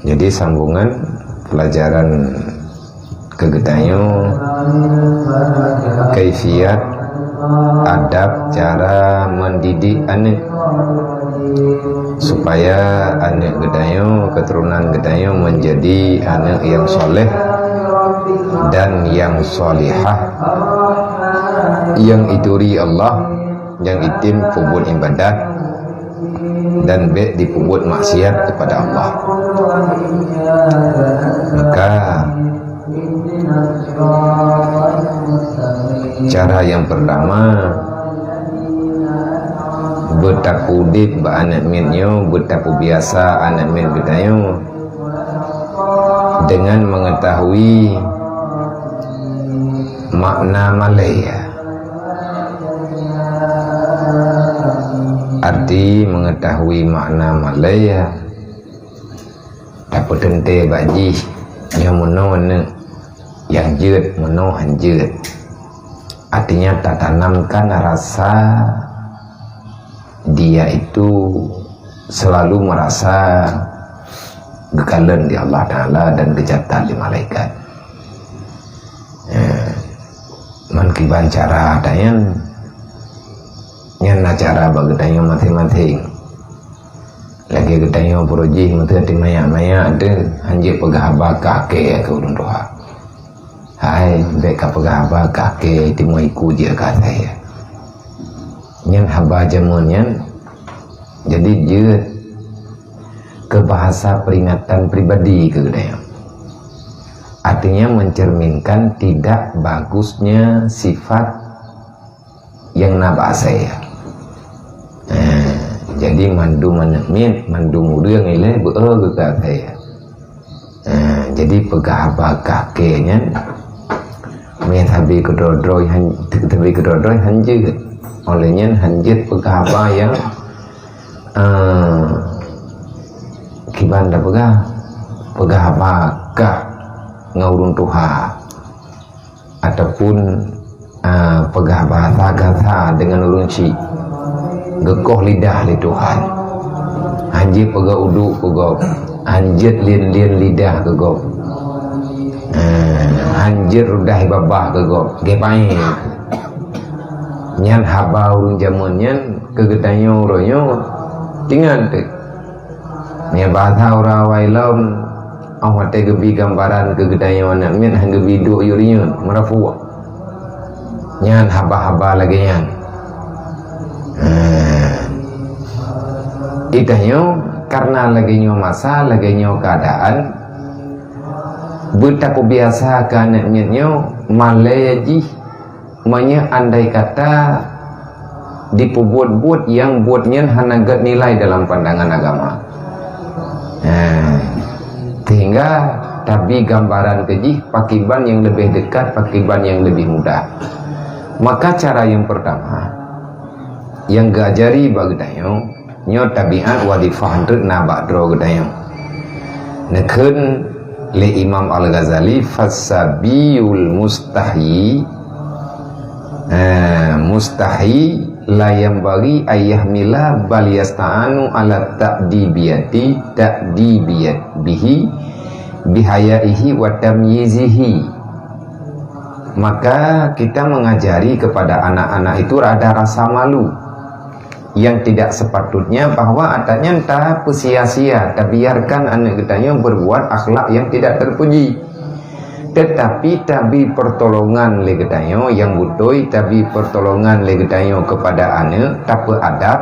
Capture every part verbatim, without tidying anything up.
Jadi sambungan pelajaran keu geutanyoe, kaifiat adab cara mendidik aneuk, supaya aneuk geutanyoe, keturunan geutanyoe menjadi aneuk yang soleh dan yang solihah, yang ituri Allah, yang item peubuet ibadat dan bék dipeubuet maksiat kepada Allah. Maka, cara yang pertama, beutapeuudeb bak aneuk miet nyoe, beutapeubiasa aneuk miet geutanyoe dengan mengetahui makna malée. Arti mengetahui makna malée, tapeuteuntée bak jih nyoe meunoe aneuk nyang jeuet, meunoe han jeuet. Artinya tatanamkan rasa dia itu selalu merasa geukalon di Allah Taala dan geucatat di malaikat. Eh, man kiban cara tanyan, nyan na cara bak geutanyoe maséng-maséng. Lagée geutanyoe peuruji meuteun timayak-mayak teuh, hanjeuet peugah haba kah kée keu ureuëng tuha. Hai, bék ka peugah haba kah kée, timoh iku jeuet keu asai. Nyan haba jameun nyan, jadi jeuet keu bahasa peringatan pribadi keu geutanyoe. Artinya mencerminkan tidak bagusnya sifat nyang na bak asai. Eh, jadi mandum aneuk miet, mandum ureuëng ilée beu-e geuka asai. Eh, jadi peugah haba kah kée nyan, meusabe keudroe-droe han, sabe keudroe-droe han jeuet. Oleh nyan han jeuet peugah haba nyang, eh, kiban tapeugah, peugah haba kah ngon ureuëng tuha. Ataupun, ah, peugah bahasa gasa deungon ureuëng chik, geukoh lidah lé Tuhan. Hanjeuet peugah uduk keu gob, hanjeuet lien-lien lidah keu gob, ah, hanjeuet rudah babah keu gob, geupaéh. Nyan haba ureuëng jameun nyan keu geutanyoe uroe nyoe, ingat teuh. Meunyoe bahasa ureuëng awai lom, óh watée geubi gambaran keu geutanyoe aneuk miet han geubi duek yue rinyueng, meurafuak. Nyan haba-haba lagée nyan. Nah, geutanyoe karena lagée nyoe masa, lagée nyoe keuadaan, beutapeubiasa keu aneuk miet nyoe malée jih. Meunyoe andai kata dipeubuet-buet nyang buet nyan hana gét nilai dalam pandangan agama. Nah, sehingga tabi gambaran keu jih pakiban nyang leubeh dekat, pakiban nyang leubeh mudah. Maka cara nyang pertama nyang geuajari bak geutanyoe, nyoe tabiat wadhifah treuk na bak droe geutanyoe. Neukheun lé Imam Al-Ghazali, "Fasabiyul mustahi, eh, mustahi la yanbaghi an yahmila bal yasta'anu ala ta'dibiyati, ta'dibiyat bihi, bihayaihi wa tamyizihi." Maka kita mengajari kepada anak-anak itu ada rasa malu yang tidak sepatutnya bahwa atanyan tapeusia-sia, tabiarkan aneuk geutanyoe berbuat akhlak yang tidak terpuji. Tetapi tabi pertolongan lé geutanyoe nyang beutôi, tabi pertolongan lé geutanyoe kepada aneuk, tapeuadab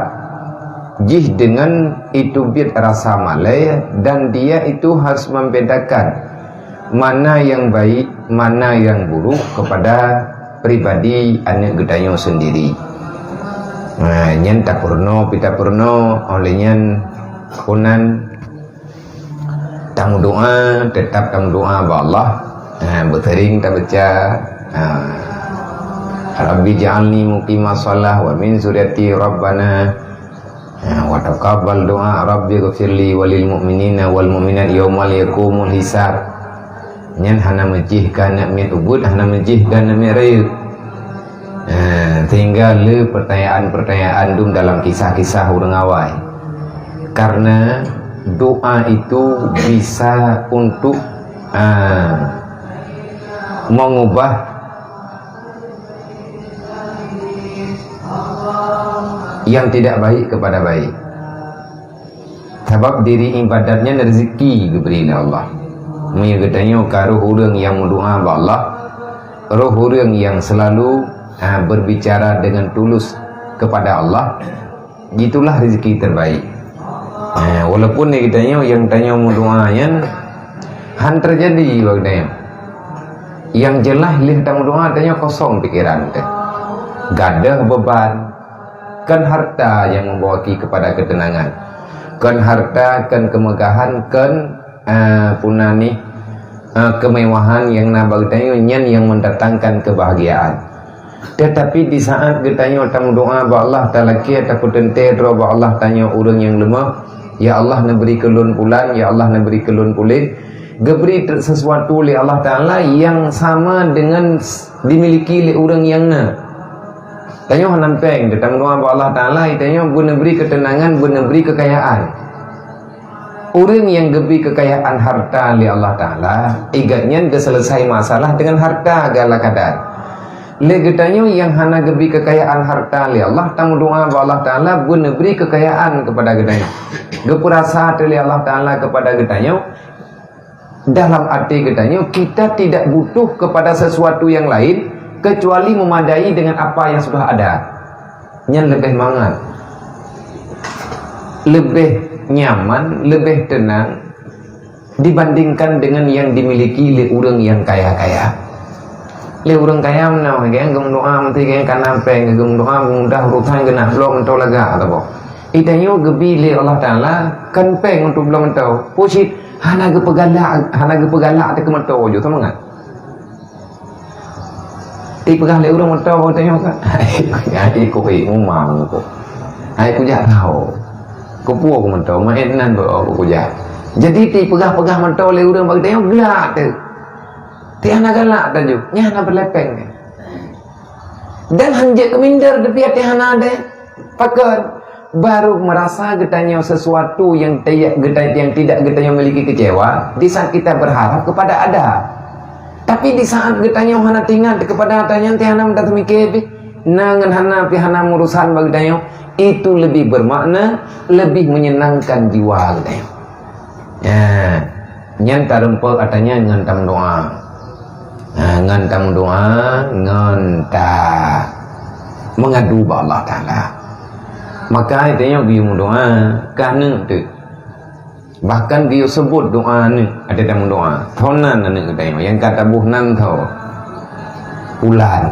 jih dengan itu biet rasa malée, dan dia itu harus membedakan mana yang baik, mana yang buruk kepada pribadi aneuk geutanyoe sendiri. Nah, nyan tapeurunoe, pi tapeurunoe, oleh nyan keunan tameudoa, tetap tameudoa bak Allah. Nah, beuseuring tabaca, nah, "Rabbi ja'alni muqimas shalah wa min zurriyati rabbana." Ha, wa taqabbal du'a, "Rabbighfirli walil mu'minina wal mu'minat yaumal yaqumul hisab." Nyan hana meujih keu aneuk miet ubeut, hana meujih keu aneuk miet rayeuk. Ha, sehingga le pertanyaan-pertanyaan dum dalam kisah-kisah ureuëng awai. Karena Doa itu bisa untuk, ah, mengubah yang tidak baik kepada baik. Sabab diri ibadat nyan rezeki geubri lé Allah. Meunyoe geutanyoe ka roh ureuëng nyang meudoa bak Allah, roh ureuëng nyang selalu, ah, berbicara dengan tulus kepada Allah, itulah rezeki terbaik. Ah, walaupun di geutanyoe nyang tanyoe meudoa nyan han terjadi bak geutanyoe. Yang jelas lheueh tameudoa tanyoe kosong pikeran teuh. Gadoh beban, kon harta nyang membawaki kepada ketenangan. Kon harta, kon kemegahan, kon, eh, puna nih, eh, kemewahan nyang na bak geutanyoe nyan nyang mendatangkan kebahagiaan. Tetapi di saat geutanyoe tameudoa bak Allah, talakée tapeuteuntée droe bak Allah, tanyoe ureuëng nyang leumoh, "Ya Allah, neubri keu lôn pulan, ya Allah, neubri keu lôn pulan," geubri te-, sesuatu lé Allah Taala nyang sama dengan s-, dimiliki lé ureuëng nyang na. Tanyoe hana péng, tameudoa bak Allah Taala, tanyoe beuneubri keuteunangan, beuneubri keukayaan. Ureuëng nyang geubri keukayaan harta lé Allah Taala, igat nyan geuselesai masalah dengan harta gala kadar. Lé geutanyoe nyang hana geubri keukayaan harta lé Allah, tameudoa bak Allah Taala beuneubri keukayaan keupada geutanyoe. Geupeurasa teuh lé Allah Taala keupada geutanyoe, dalam até geutanyoe, kita tidak butuh kepada sesuatu yang lain kecuali memadai dengan apa yang sudah ada. Nyan leubeh mangat, leubeh nyaman, leubeh teunang dibandingkan dengan yang dimiliki lé ureuëng nyang kaya-kaya. Lé ureuëng kaya meunan, geuh geumeudoa meuti geuh kana péng, geumeudoa mudah urusan geunak bloe meuntô lagak atawa. Geutanyoe geubri lé Allah Taala kon péng untuk bloe meuntô. Peue cit hana geupeugalak, hana geupeugalak teuh keu meuntô ju, sama ngat. Dipeugah lé ureuëng meuntô tanyoe ka. Hai ku hei umam ku. Hai kujak tau. Kupuo ku meuntô, main nan beu ku kujak. Jadi dipeugah-peugah meuntô lé ureuëng bak tanyoe glak teuh. Tiah na galak taju, nyah na berlepeng. Dan hanjeuet keuminder depiah tiah na deh. Pakon? Baru merasa geutanyoe sesuatu yang tiyak geuta-, yang tidak geutanyoe miliki kecewa di saat kita berharap kepada ada. Tapi di saat geutanyoe hana teuingat kepada ada nyan, tiah na meutateumiké pih, na ngon hana pih hana meurusan bak geutanyoe, itu lebih bermakna, lebih menyenangkan jiwa geutanyoe. Ya, nyan tareumpok atanya ngon tameudoa. Ha, ngon tameudoa, ngon ta meungadu bak Allah Taala. Maka tanyoe geuyue meudoa, keu aneuk teuh. Bahkan geuyue seubut doa aneuk, até tameudoa. Tho nan aneuk geutanyoe, nyang ka taboh nan tho. Pulan.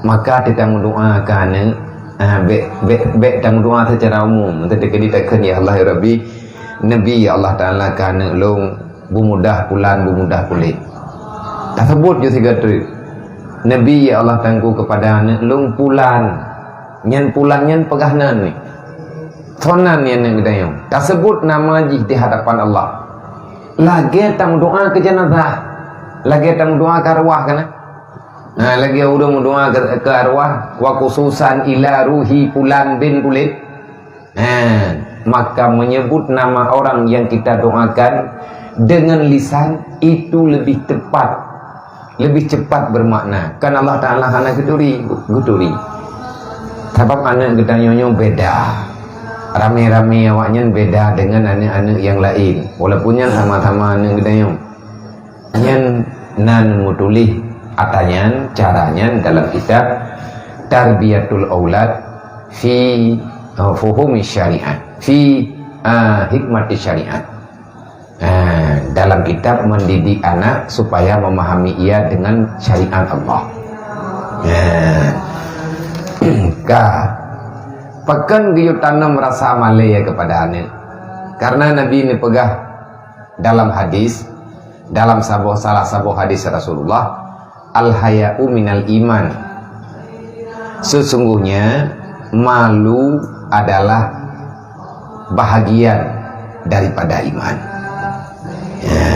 Maka até tameudoa keu aneuk, ha, bék, bék, bék tameudoa secara umum. Teukeudi takheun, "Ya Allah, ya Rabbi, neubri ya Allah Taala keu aneuk lôn." Bumudah pulan, bumudah pulan. Taseubut ju sigoe treuk. Neubri ya Allah Tuhanku keupada aneuk lôn pulan. Nyan pulan nyan peugah nan ni. Tho nan nyan aneuk geutanyoe. Taseubut nama jih di hadapan Allah. Lagée tameudoa keu jenazah. Lagée tameudoa keu arwah kana. Nah, lagée ureuëng meudoa keu, keu arwah, wa khususan ila ruhi pulan bin pulan. Nah, maka menyebut nama orang yang kita doakan dengan lisan itu lebih tepat, lebih cepat bermakna. Kan Allah Taala hana geuturi, geuturi. Sabab aneuk geutanyoe nyoe beda. Ramé-ramé awaknyan beda dengan aneuk-aneuk yang lain. Walaupun nyan sama-sama aneuk geutanyoe. Nyan nan meutuléh atanyan, caranyan dalam kitab Tarbiyatul Aulad fi, uh, Fuhumi Syariat, fi, uh, Hikmati Syariat. Uh, dalam kitab mendidik anak supaya memahami ia dengan syariat Allah. Uh, ka, pakon geuyue tanom rasa malée keupada aneuk. Karena Nabi neupeugah dalam hadis, dalam saboh, salah saboh hadis Rasulullah, "Al-haya'u minal iman." Sesungguhnya malu adalah bahagian daripada iman. Ya,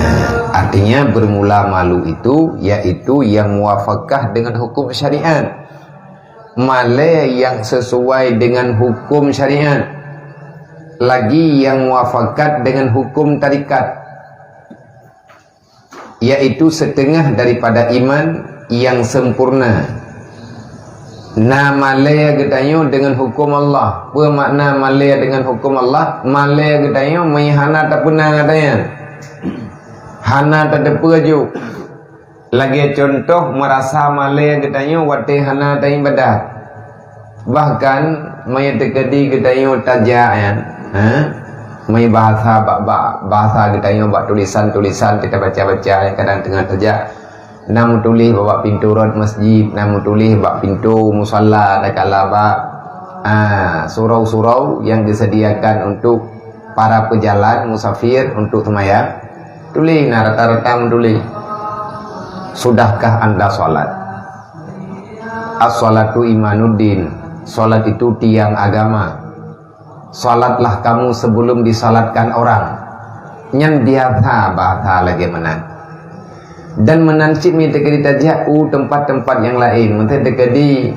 artinya bermula malu itu yaitu yang muafakah dengan hukum syariat. Malée yang sesuai dengan hukum syariat. Lagi yang muafakat dengan hukum tarikat, yaitu setengah daripada iman yang sempurna. Na malée geutanyoe deungon huköm Allah. Peue makna malée deungon huköm Allah? Malée geutanyoe meuhana tapeuna geutanyoe. Hana tateupeue ju. Lagée cuntoh, meurasa malée geutanyoe watée hana taibadat. Bahkan, meunyoe teukeudi geutanyoe tajak nyan, ha? Meunyoe bahasa bak, bak, bahasa geutanyoe bak tulisan-tulisan kita baca-baca nyang kadang teungoh tajak, na meutuléh bak, bak pintoe rot masjid, na meutuléh bak pintoe musala, takala bak, ah, surau-surau yang disediakan untuk para pejalan musafir untuk seumayang. Tuléh na rata-rata meutuléh, "Sudahkah anda salat?" "As-salatu imaduddin." Salat itu tiang agama. Salatlah kamu sebelum disalatkan orang. Nyan biasa bahasa lagée meunan. Dan meunan cit mi teukeudi tajak u teumpat-teumpat nyang laén. Meuntée teukeudi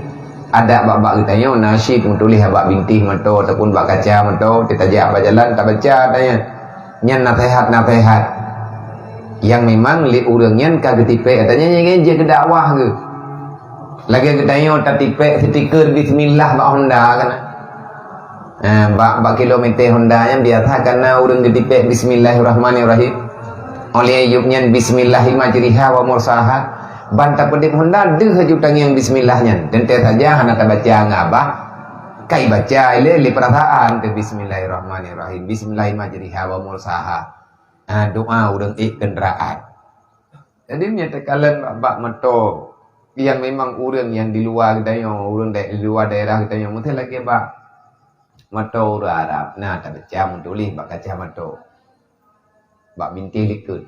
adak bak-bak geutanyoe nasyid meutuléh bak bintéh moto ataupun bak kaca moto, teutajak bak jalan tabaca tanyan. Nyan naseuhat-naseuhat nyang memang lé ureuëng nyan ka geutipék, tanyan nyang jeuet keu dakwah geuh. Lagée geutanyoe tatipék stiker bismillah bak honda kan. Ha, bak, bak kilometer honda nyan biasa kana ureuëng geutipék bismillahirrahmanirrahim. Oleh ayub nyan bismillahi majriha wa mursaha. Ban tapeudeb honda deuh aju tangieng bismillah nyan. Teuntée saja hana tabaca ngabah. Kai baca ilée lé perasaan teuh bismillahirrahmanirrahim. Bismillahi majriha wa mursaha. Ha, doa ureuëng ék kenderaan. Jadi meunyoe takalon bak, bak moto yang memang ureuëng yang di luar geutanyoe, ureuëng da-, di luar daerah geutanyoe, meusti lagée bak moto ureuëng Arab. Na tabaca meutuléh bak kaca moto. Bak bintéh likot.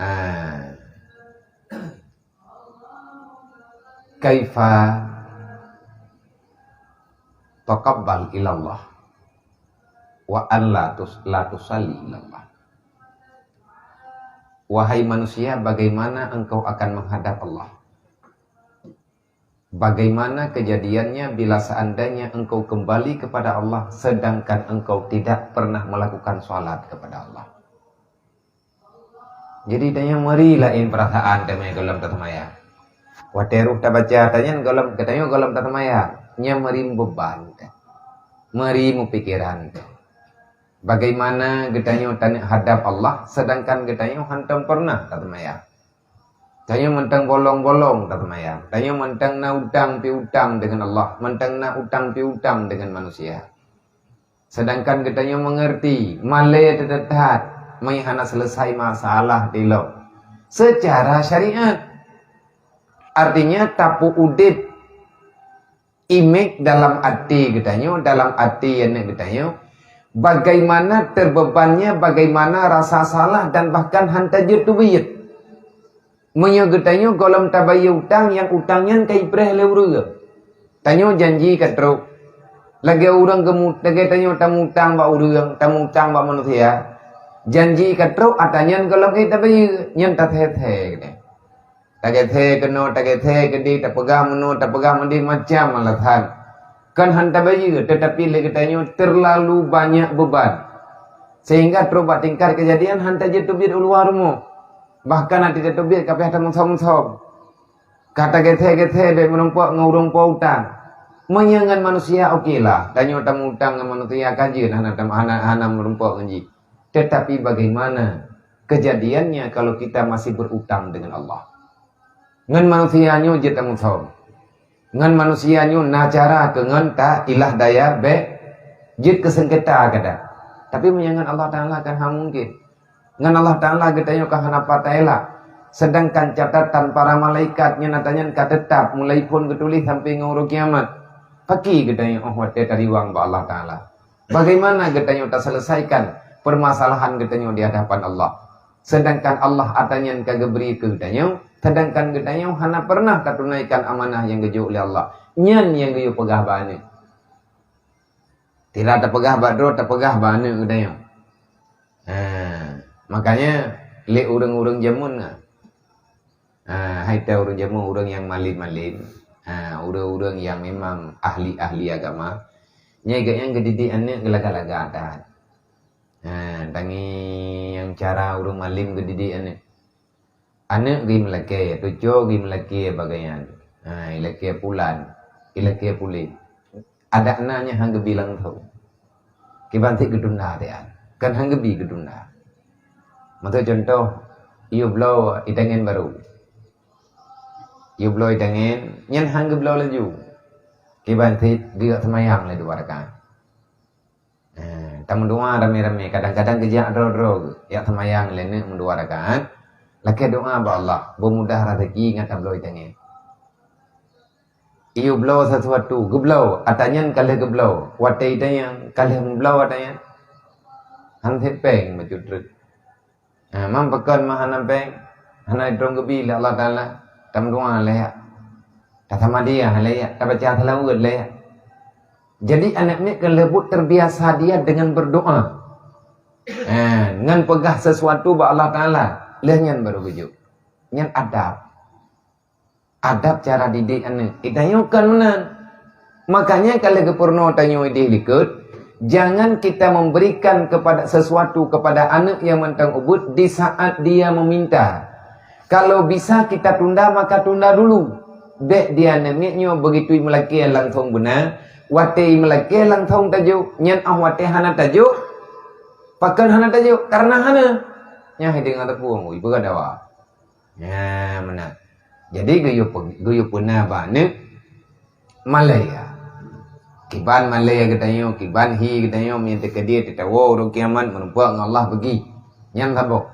Ha. Kaifa taqabbal ilallah wa an la tus-, la tusalli ilallah. Wahai manusia, bagaimana engkau akan menghadap Allah? Bagaimana kejadiannya bila seandainya engkau kembali kepada Allah sedangkan engkau tidak pernah melakukan salat kepada Allah? Jadi, tanyoe meuri laén peurasaan teuma gohlom taseumayang. Watée roh tabaca tanyan gohlom, geutanyoe gohlom taseumayang, nyan meuri meubeban teuh. Meuri meupikeran teuh. Bagaimana geutanyoe taneuk hadab Allah, sedangkan geutanyoe hántom peureunah taseumayang? Tanyoe mantong bolong-bolong taseumayang. Tanyoe mantong na utang piutang deungon Allah, mantong na utang piutang deungon manusia. Sedangkan geutanyoe meungeurti, malée teutat that, meuhana seuleusai masalah dilom seucara syariat. Artinya, tapeuudeb imej dalam até geutanyoe, dalam até aneuëk geutanyoe, bagaimana terbeubannya, bagaimana rasa salah, dan bahkan hántom jeuet teubiet. Meunyoe geutanyoe gohlom tabayeue utang, nyang utang nyan ka ipreh lé ureuëng. Tanyoe janji ka trok. Lagée ureuëng geumu-, lagée tanyoe tamutang bak ureuëng, tamutang bak manusia. Janji ka trok, ata nyan gohlom ék tabayeue, nyan tathée-thée keudeh. Tathée keunoe, tathée keudeh, tapeugah meunoe, tapeugah meudeh, macam alasan. Kon hántom tabayeue, teutapi lé geutanyoe teulalu banyak beuban. Sehingga trok bak tingkat keujadian hántom jeuet teubiet u luwa rumoh. Bahkan até tateubiet ka piah tameusom-som. Ka tagét-gét bék meurumpok ngon ureuëng po utang. Meunyoe ngon manusia, oke lah. Tanyoe tamutang ngon manusia ka jeuet hana tam-, hana, hana meurumpok ngon jih. Tetapi bagaimana kejadiannya kalau kita masih berutang dengan Allah? Ngon manusia nyoe jeuet tameusom. Ngon manusia nyoe na cara keu ngon ta ilah daya bék jeuet keu seungketa kada. Tapi meunyoe ngon Allah Taala kan hana mungkin. Ngon Allah Taala geutanyoe ka hana pat taelak. Sedangkan catatan para malaikat nyan ata nyan ka teutap mulai phon geutuléh sampai ngon uroe kiamat. Pakri geutanyoe óh watée tariwang bak Allah Taala. Bagaimana geutanyoe taselesaikan permasalahan geutanyoe di hadapan Allah? Sedangkan Allah ata nyan ka geubri keu geutanyoe, sedangkan geutanyoe hana pernah tatunaikan amanah nyang geujok lé Allah. Nyan nyang geuyue peugah bak aneuëk. Sira tapeugah bak droe, tapeugah bak aneuëk geutanyoe. Ha, makanya lé ureuëng-ureuëng jameun nyan. Ha, hai teu ureuëng jameun, ureuëng nyang malem-malem. Ha, ureuëng-ureuëng nyang memang ahli-ahli agama. Nyan geuh nyang geudidik aneuk geulaga-laga that. Ha, tangieng cara ureuëng malem geudidik aneuk. Aneuk geuh meulakée, tuco geuh meulakée bagaian. Ha, ilakée pulan, ilakée puléh. Adak na nyang han geubi langsong. Kiban cit geutunda tian. Kan han geubi geutunda. Meutuah contoh, iyup bloe itangen barô. Iyup bloe itangen, nyan han geubloe laju. Kiban cit geuyue seumayang lé dua rakaat. Eh, tameudoa ramé-ramé, kadang-kadang geujak droe-droe geuh, jak seumayang lé neuk meudua rakaat, lakée doa bak Allah, beumudah raseuki ngat tabloe itangen. Iyup bloe sesuatu, geubloe, ata nyan ka lheueh geubloe, watée itangen ka lheueh meubloe ata nyan. Han sép péng bacut treuk. Ha, mam pakon meuh hana péng, hana jitrom geubi lé Allah Taala, tameudoa lé yak. Tasamadiyah lé yak, tabaca seulaweuet lé yak. Jadi aneuk miet keu lheueh buet terbiasa dia dengan berdoa. Ha, ngon peugah sesuatu bak Allah Taala, lheueh nyan baru geujok. Nyan adab. Adab cara didik aneuk. Geutanyoe kon meunan. Makanya kalau geupeurunoe tanyoe ideh likot, jangan kita memberikan kepada sesuatu kepada aneuk yang mantong ubit di saat dia meminta. Kalau bisa kita tunda, maka tunda dulu. Bék dia aneuk miet nyoe begitu meulakée langsong beuna, watée meulakée langsong tajok, nyan ah watée hana tajok, pakon hana tajok, karena hana. Nyan hideh ngon teupueng, ui, peugah dawa. Nyan meunan. Jadi geuyue pe-, geuyue peuna bak aneuk malée. Kiban malée geutanyoe, kiban hi geutanyoe, meunyoe teukeudi teuh tawoe uroe kiamat meurumpok ngon Allah beugi. Nyan saboh.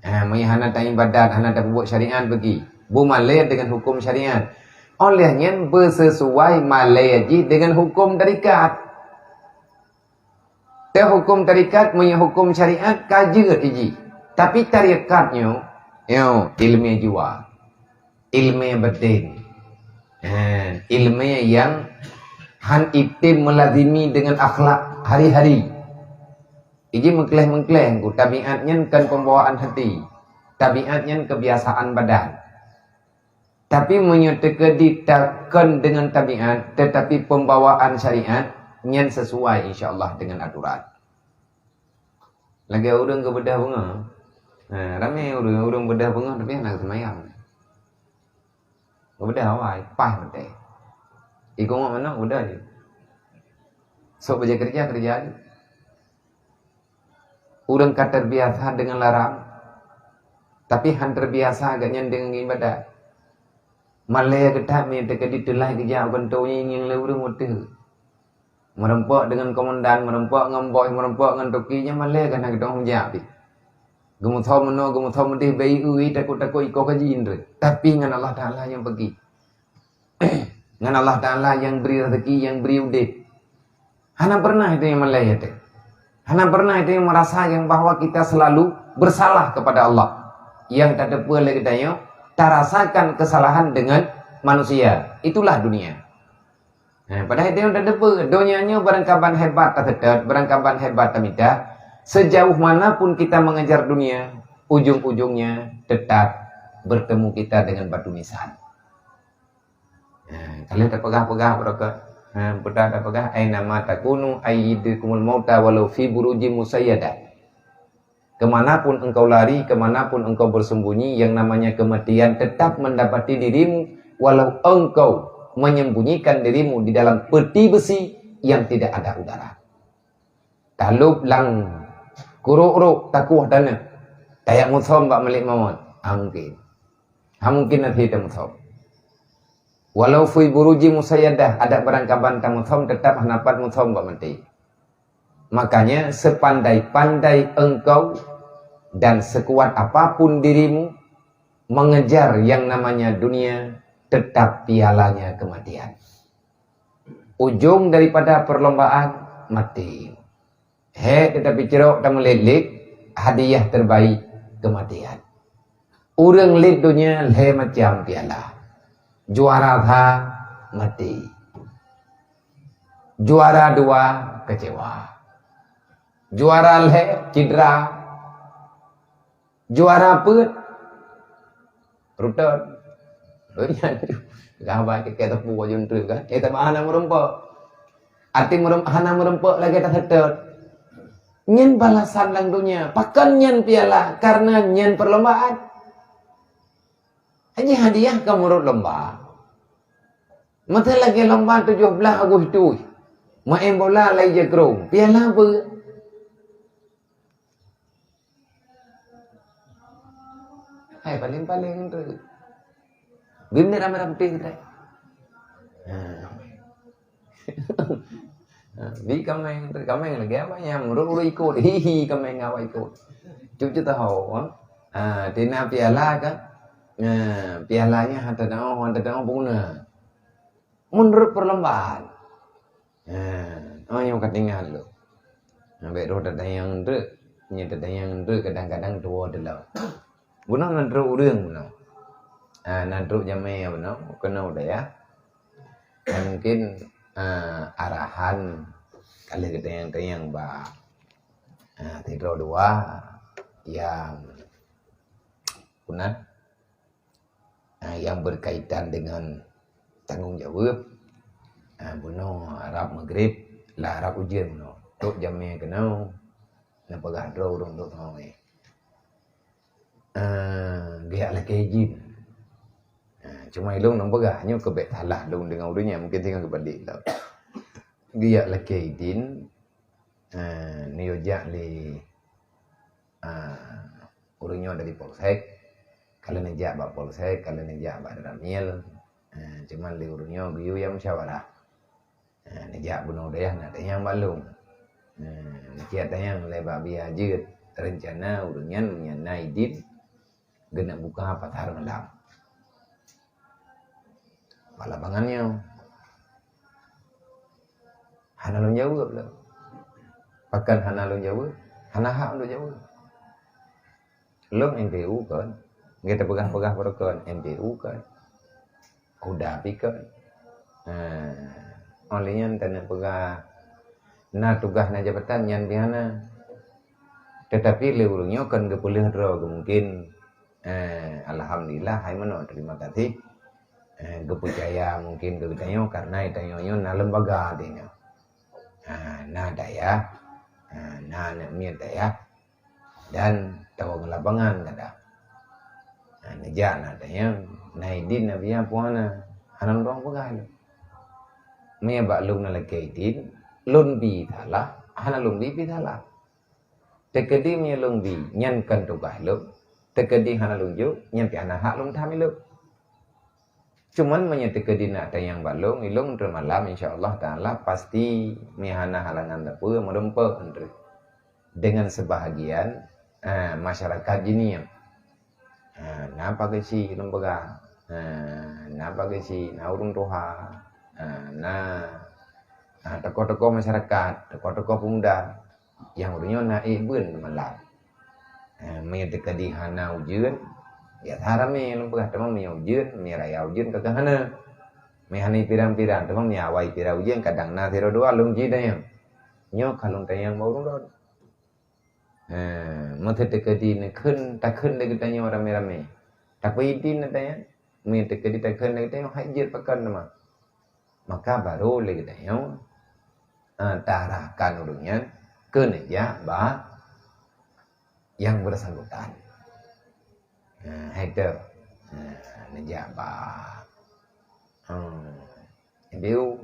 Ha, meunyoe hana taibadat, hana tapeubuet syariat beugi. Beumalée dengan huköm syariat. Óh lheueh nyan beusesuai malée jih dengan huköm tarekat. Teuh huköm tarekat, meunyoe huköm syariat ka jeuet jih. Tapi tarekat nyoe, nyoe ileumé jiwa, ileumé batin. Ha, ileumé nyang han item meulazimi dengan akhlak hari-hari. Iji meukleh-meukleh ku, tabiat nyan kan pembawaan hati. Tabiat nyan kebiasaan badan. Tapi meunyoe teukeudi takon deungon tabiat, tetapi pembawaan syariat, nyan sesuai insya Allah dengan aturan. Lagée ureuëng geubeudôh beungoh. Ha, ramé ureuëng, ureuëng beudôh beungoh tapi hana seumayang. Geubeudôh awai, paih meuté. Ikongok manok beudôh jih. Sok beujeuet keureuja, keureuja jih. Ureuëng ka terbiasa deungon larang, tapi han terbiasa geuh nyan deungon ibadat. Malée geuh that meunyoe teukeudi teulai geujak u kantô ngieng-ngieng lé ureuëng watée. Meurumpok deungon komandan, meurumpok ngon bos, meurumpok ngon toke, nyan malée geuh na geudong jak pih. Geumeusom meunoe, geumeusom meudeh, bèk ié, takot-takot ikoh ka jiindreuk. Tapi ngon Allah Taala nyang peugi. Ngon Allah Taala nyang bri raseuki, nyang bri udeb. Hana pernah itu yang malée teuh. Hana pernah itu yang merasa yang bahwa kita selalu bersalah kepada Allah. Yang tateupeue lé geutanyoe, tarasakan kesalahan dengan manusia. Itulah dunia. Nah, padahai itu yang tateupeue, donya nyoe barangkaban hebat taseutôt, barangkaban hebat tamita, sejauh mana pun kita mengejar dunia, ujung-ujungnya tetap bertemu kita dengan batu nisan. Ha, ka lheueh tapeugah-peugah beureukat. Ha, peugah tapeugah, "Aina ma takunu, ayyidrikumul mauta walau fi burujin musayyadah." Kemanapun engkau lari, kemanapun engkau bersembunyi, yang namanya kematian tetap mendapati dirimu, walau engkau menyembunyikan dirimu di dalam peti besi yang tidak ada udara. Talôb lam kurok-rok takoh taneuk, tajak musom bak malaikat maut. Ha mungkin. Ha mungkin na sit tamusom. Walau fi buruji musayyadah, adak barangkaban tamusom, tetap hana pat musom bak maté. Makanya, sepandai-pandai engkau dan sekuat apapun dirimu mengejar yang namanya dunia, tetap pialanya kematian. Ujung daripada perlombaan, mati. Hék tetapi cirok tameulet-let, hadiah terbaik, kematian. Ureuëng let donya lhée macam piala. Juara sa, mati. Juara dua, kecewa. Juara lhée, cedera. Juara peuet, rutot. Gah bai keu teupu bak jeuntreuk kan? Eh, teuma hana meurumpok. Até meurem-, hana meureumpok lagée taseutôt. Nyan balasan lam donya. Pakon nyan piala? Karena nyan perlombaan. Haji hadiah ka meurot lomba. Masa lagée lomba tujoh blaih Agustus, main bola lai jakrong, piala beu. Hai, paling-paling tu. Bim ni ramai-ramai kita. Ha. Ha, bi kameng, kameng lagi apa yang urut-urut ikut. Hihi, kameng awak ikut. Cucu tahu, ha? Ha, tina piala kan? Ha, pialanya hantar tahu, hantar tahu pun guna. Menurut perlombaan. Ha, oh, yang ketinggal tu. Sampai roh tatanyang tu, nya tatanyang tu kadang-kadang tua tu lah. Bunoe nan trok ureuëng bunoe. Ha, nan trok jamé bunoe, keunoe dayah. Dan mungkin, eh, arahan ka lheueh geutanyong-tanyong bak, eh, sidroe dua nyang punah, eh, nyang berkaitan dengan tanggong jaweueb. Eh, bunoe rab Maghrib, lah rab ujeuen bunoe. Trok jamé keunoe, neupeugah droe ureuëng trok teumawé. Eh, geujak lakée idin. Eh, cuma ilong neupeugah, nyoe keubek salah lôn deungon ureuëng nyan, mungkin singoh geubalik lom. Geujak lakée idin, eh, neuyue jak lé, eh, ureuëng nyoe dari polsek. Ka lheueh neujak bak polsek, ka lheueh neujak bak Danramil. Eh, cuma lé ureuëng nyoe geuyue nyang musyawarah. Ha, neujak bunoe dayah na tanyong bak lôn. Ha, neujak tanyong lé bak bia jeuet rencana ureuëng nyan meunyo na idin geuneuk buka pasar malam. Bak lapangan nyoe. Hana lôn jaweueb lom. Pakon hana lôn jaweueb? Hana hak lôn jaweueb. Lôn M P U kon. Gata peugah-peugah baroe kon, M P U kon. Kuda pi kon. Ha, óh lheueh nyan taneuk peugah na tugaih na jabatan nyan pih hana. Tetapi lé ureuëng nyoe kon geupeuleueh droe geuh mungkin, eh, alhamdulillah, hai meunoe, terima kasih. Eh, geupeucaya mungkin keu geutanyoe karena geutanyoe nyoe na lembaga di nyoe. Ha, na dayah, ha, na aneuk miet dayah, dan tawoe ngon lapangan kadang. Ha, neujak na tanyong, na idin na bia puana, hana lôn peugah lé. Meunyo bak lôn na lakée idin, lôn bi salah, hana lôn bi pi salah. Teukeudi meunyo lôn bi, nyan kon tugaih lôn. Teukeudi hana lôn jok, nyan pih hana hak lôn tham ilôn. Cuman meunyo teukeudi na tanyong bak lôn, ilôn teuma lam, insya Allah Taala pasti meuhana halangan sapeue meureumpok, Andre. Dengan sebahagian, ah, masyarakat jinieng. Ah, na pageue si lôn peugah. Ah, na pageue si, na ureuëng tuha. Ah, na, ah, tokoh-tokoh masyarakat, tokoh-tokoh pemuda. Nyang ureuëng nyoe na ék beuen malam. Eh, meunyoe teukeudi hana ujeuen, biasa ramé lôn peugah, teuma meunyoe ujeuen, meunyoe raya ujeuen ka keuh hana. Meunyoe hana pirang-pirang, teuma meunyoe awai pirang ujeuen kadang na sidroe dua lôn jitanyong. Nyoe ka lôn tanyong bak ureuëng rot. Eh, meunyoe teukeudi neukheun, takheun lé geutanyoe ramé-ramé. Tapi idin neutanyong, meunyoe teukeudi takheun lé geutanyoe, hai jeuet pakon teuma. Maka baru lé geutanyoe, eh, taarahkan ureuëng nyan keu neujak bak nyang bersangkutan. Nah, hai teu. Nah, neujak bak, hmm, M P U.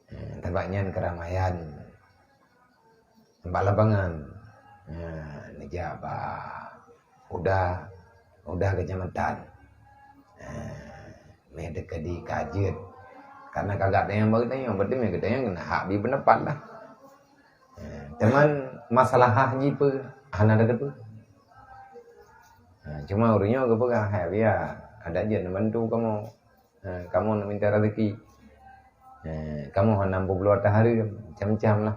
Nah, teuma nyan keramaian bak lapangan. Nah, neujak bak udah, udah kecamatan. Nah, meh teukeudi ka jeuet. Karena kagak tanyong bak geutanyoe, berarti meh geutanyoe keuneuk hak bi pendapat lah. Nah, teuma masalah hak jih peue? Hana teupeue. Nah, cuma ureuëng nyoe geupeugah, "Hai Abiya, adak jeuet neubantu kamoe." Ha, kamoe neuk minta rezeki. Ha, kamoe hana peubloe tahareuem, macam-macam lah.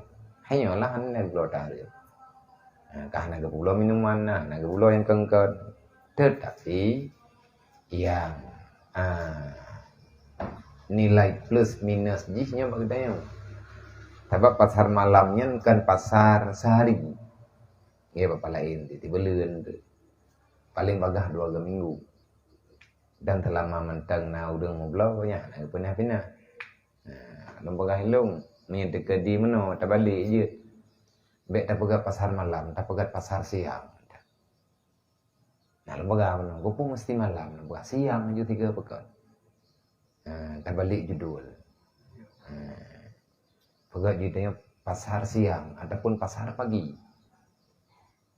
Hanyoe lah hana peubloe tahareuem. Ha, ka hana geupubloe minuman, na, hana geupubloe nyang kon-kon. Tetapi, nyang, ha, nilai plus minus jih nyoe bak geutanyoe. Sabab pasar malam nyan kon pasar sehari. Nggih, bak laén, tieb-tieb buleuen tu. Paléng bagaih dua minggu. Dan seulama mantong na ureuëng meubloe, nyan na geupinah-pinah. Nah, lôn peugah ilôn, Meunyoe teukeudi meunoe, tabalek jeuet. Bék tapeugah pasar malam, tapeugah pasar siang. Nah, lôn peugah meunoe, "Peue meusti malam?" Lôn peugah, "Siang ju tiga peukon." Ha, tabalek judul. Ha. Peugah judulnya pasar siang ataupun pasar pagi.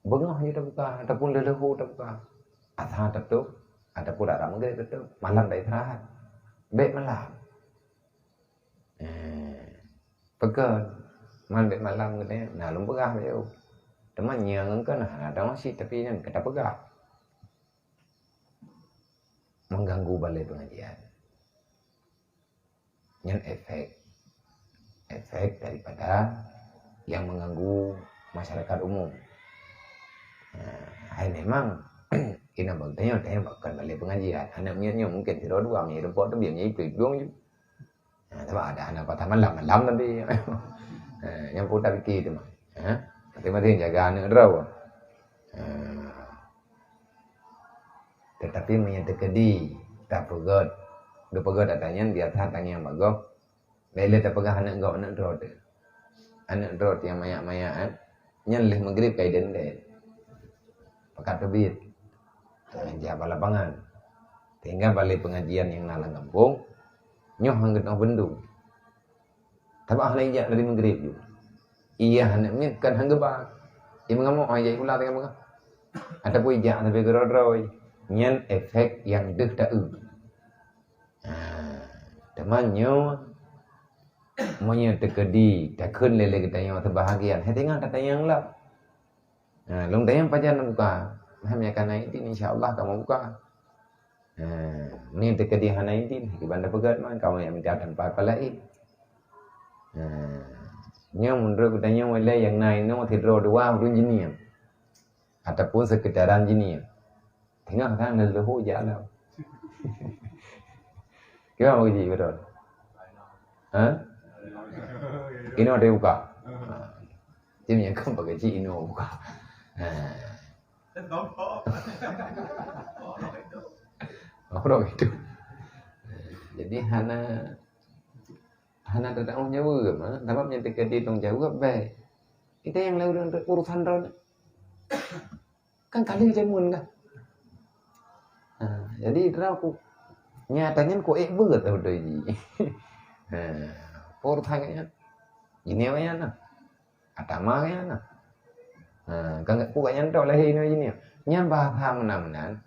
Beungoh ju tabuka ataupun leulehu tabuka. Asai tatôp ataupun rara Maghrib tatôp. Malam taistirahat. Bék malam. Eh, peugah, man bék malam katanya. Nah, lôn peugah bak jiôh. Teuma nyang kan hana ada masjid, tapi nyan ka tapeugah. Mengganggu balai pengajian. Nyan efek. Efek daripada yang mengganggu masyarakat umum. Nah, hai memang, ina bak tanyoe, tanyoe bukan balai pengajian. Aneuk miet nyoe mungkin sidroe dua, meunyoe rumpok teubiet, meunyoe iplueng ju. Nah, sabab ada hana patah malam, malam nanti. Nah, nyang pun tak fikir tu mah. Ha? Masing-masing jaga aneuk droe. Ha. Tetapi meunyoe teukeudi tapeugöt, geupeugöt ata nyan biasa tangieng bak gob. Lé-lé tapeugah aneuk gob, aneuk droe teuh. Aneuk droe teuh nyang manyak-manyak, eh. Nyan lheueh Maghrib ka idendeng. Pakat teubiet. Ha, jak bak lapangan. Sehingga balai pengajian nyang na lam gampông, nyoe han geunoh bendung. Sabab hana ijak dari Maghrib ju. Iya, aneuk miet kan han geuba. Ia meungamok, hai jak sikula teuka peugah. Ataupun ijak sampai keudroe-droe. Nyan efek nyang deuh taeu. Ha, teuma nyoe, meunyoe teukeudi takheun lé-lé geutanyoe seubahagian, hai teungoh tatanyong lom. Ha, lôn tanyong pajan buka. Nah, meunyoe ka na idin, insya Allah kamoe buka. Ha, meunyoe teukeudi hana idin, kiban tapeugöt man, kamoe nyang mita teumpat laén. Ha, nyoe meunurot geutanyoe ilée nyang na inoe sidroe dua ureuëng jinoe. Ataupun seukitaran jinoe. Teungoh kan leuluhu jak lom. Kiban bak keuchik beutôi? Ha? Inoe teuka. Ha. Jadi nyang kan bak keuchik inoe buka. Ha. Oh, dah gitu. Jadi hana, hana tatanggung jaweueb, ha? Sabab nyang teukeudi tanggung jaweueb baik. Kita yang lalu urusan droe. Kan kali jameun kan. Ha, jadi droe ku nyata nyan ku ék beuet beutôi ji. Ha, por thangai nyan. Jinoe nyan nah. Atama nyan nah. Ha, kan ku nyan tok lahé inoe jinoe. Nyan bahasa meunan-meunan.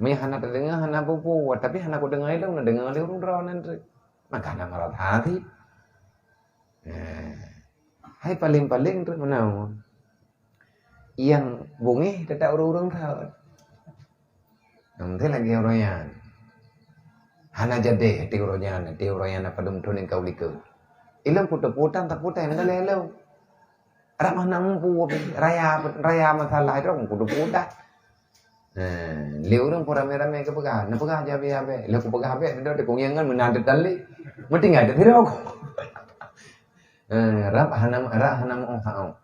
Meunyoe hana tadeungoe, hana peue-peue, tapi hana kudeungoe lé, na deungoe lé ureuëng droe nan treuk. Maka hana marah hati. Ha. Hai paléng-paléng treuk meunan. Nyang bungéh teutap ureuëng-ureuëng saut. Nah, mungkin lagée uroe nyan. Hana jadi hati uroe nyan, hati uroe nyan apa dum tuning kau likot. Ilong kutu putang tak putang hana lé ilong. Rap hana mampu raya, raya masalah itu kutu putang. Nah, lé ureuëng pun ramé-ramé geupeugah, neupeugah aja habéh-habéh. Lé kupeugah habéh, duduk di kungiangan meunan teutali. Meutinggai teutirok. Eh, rap hana, rap hana mau.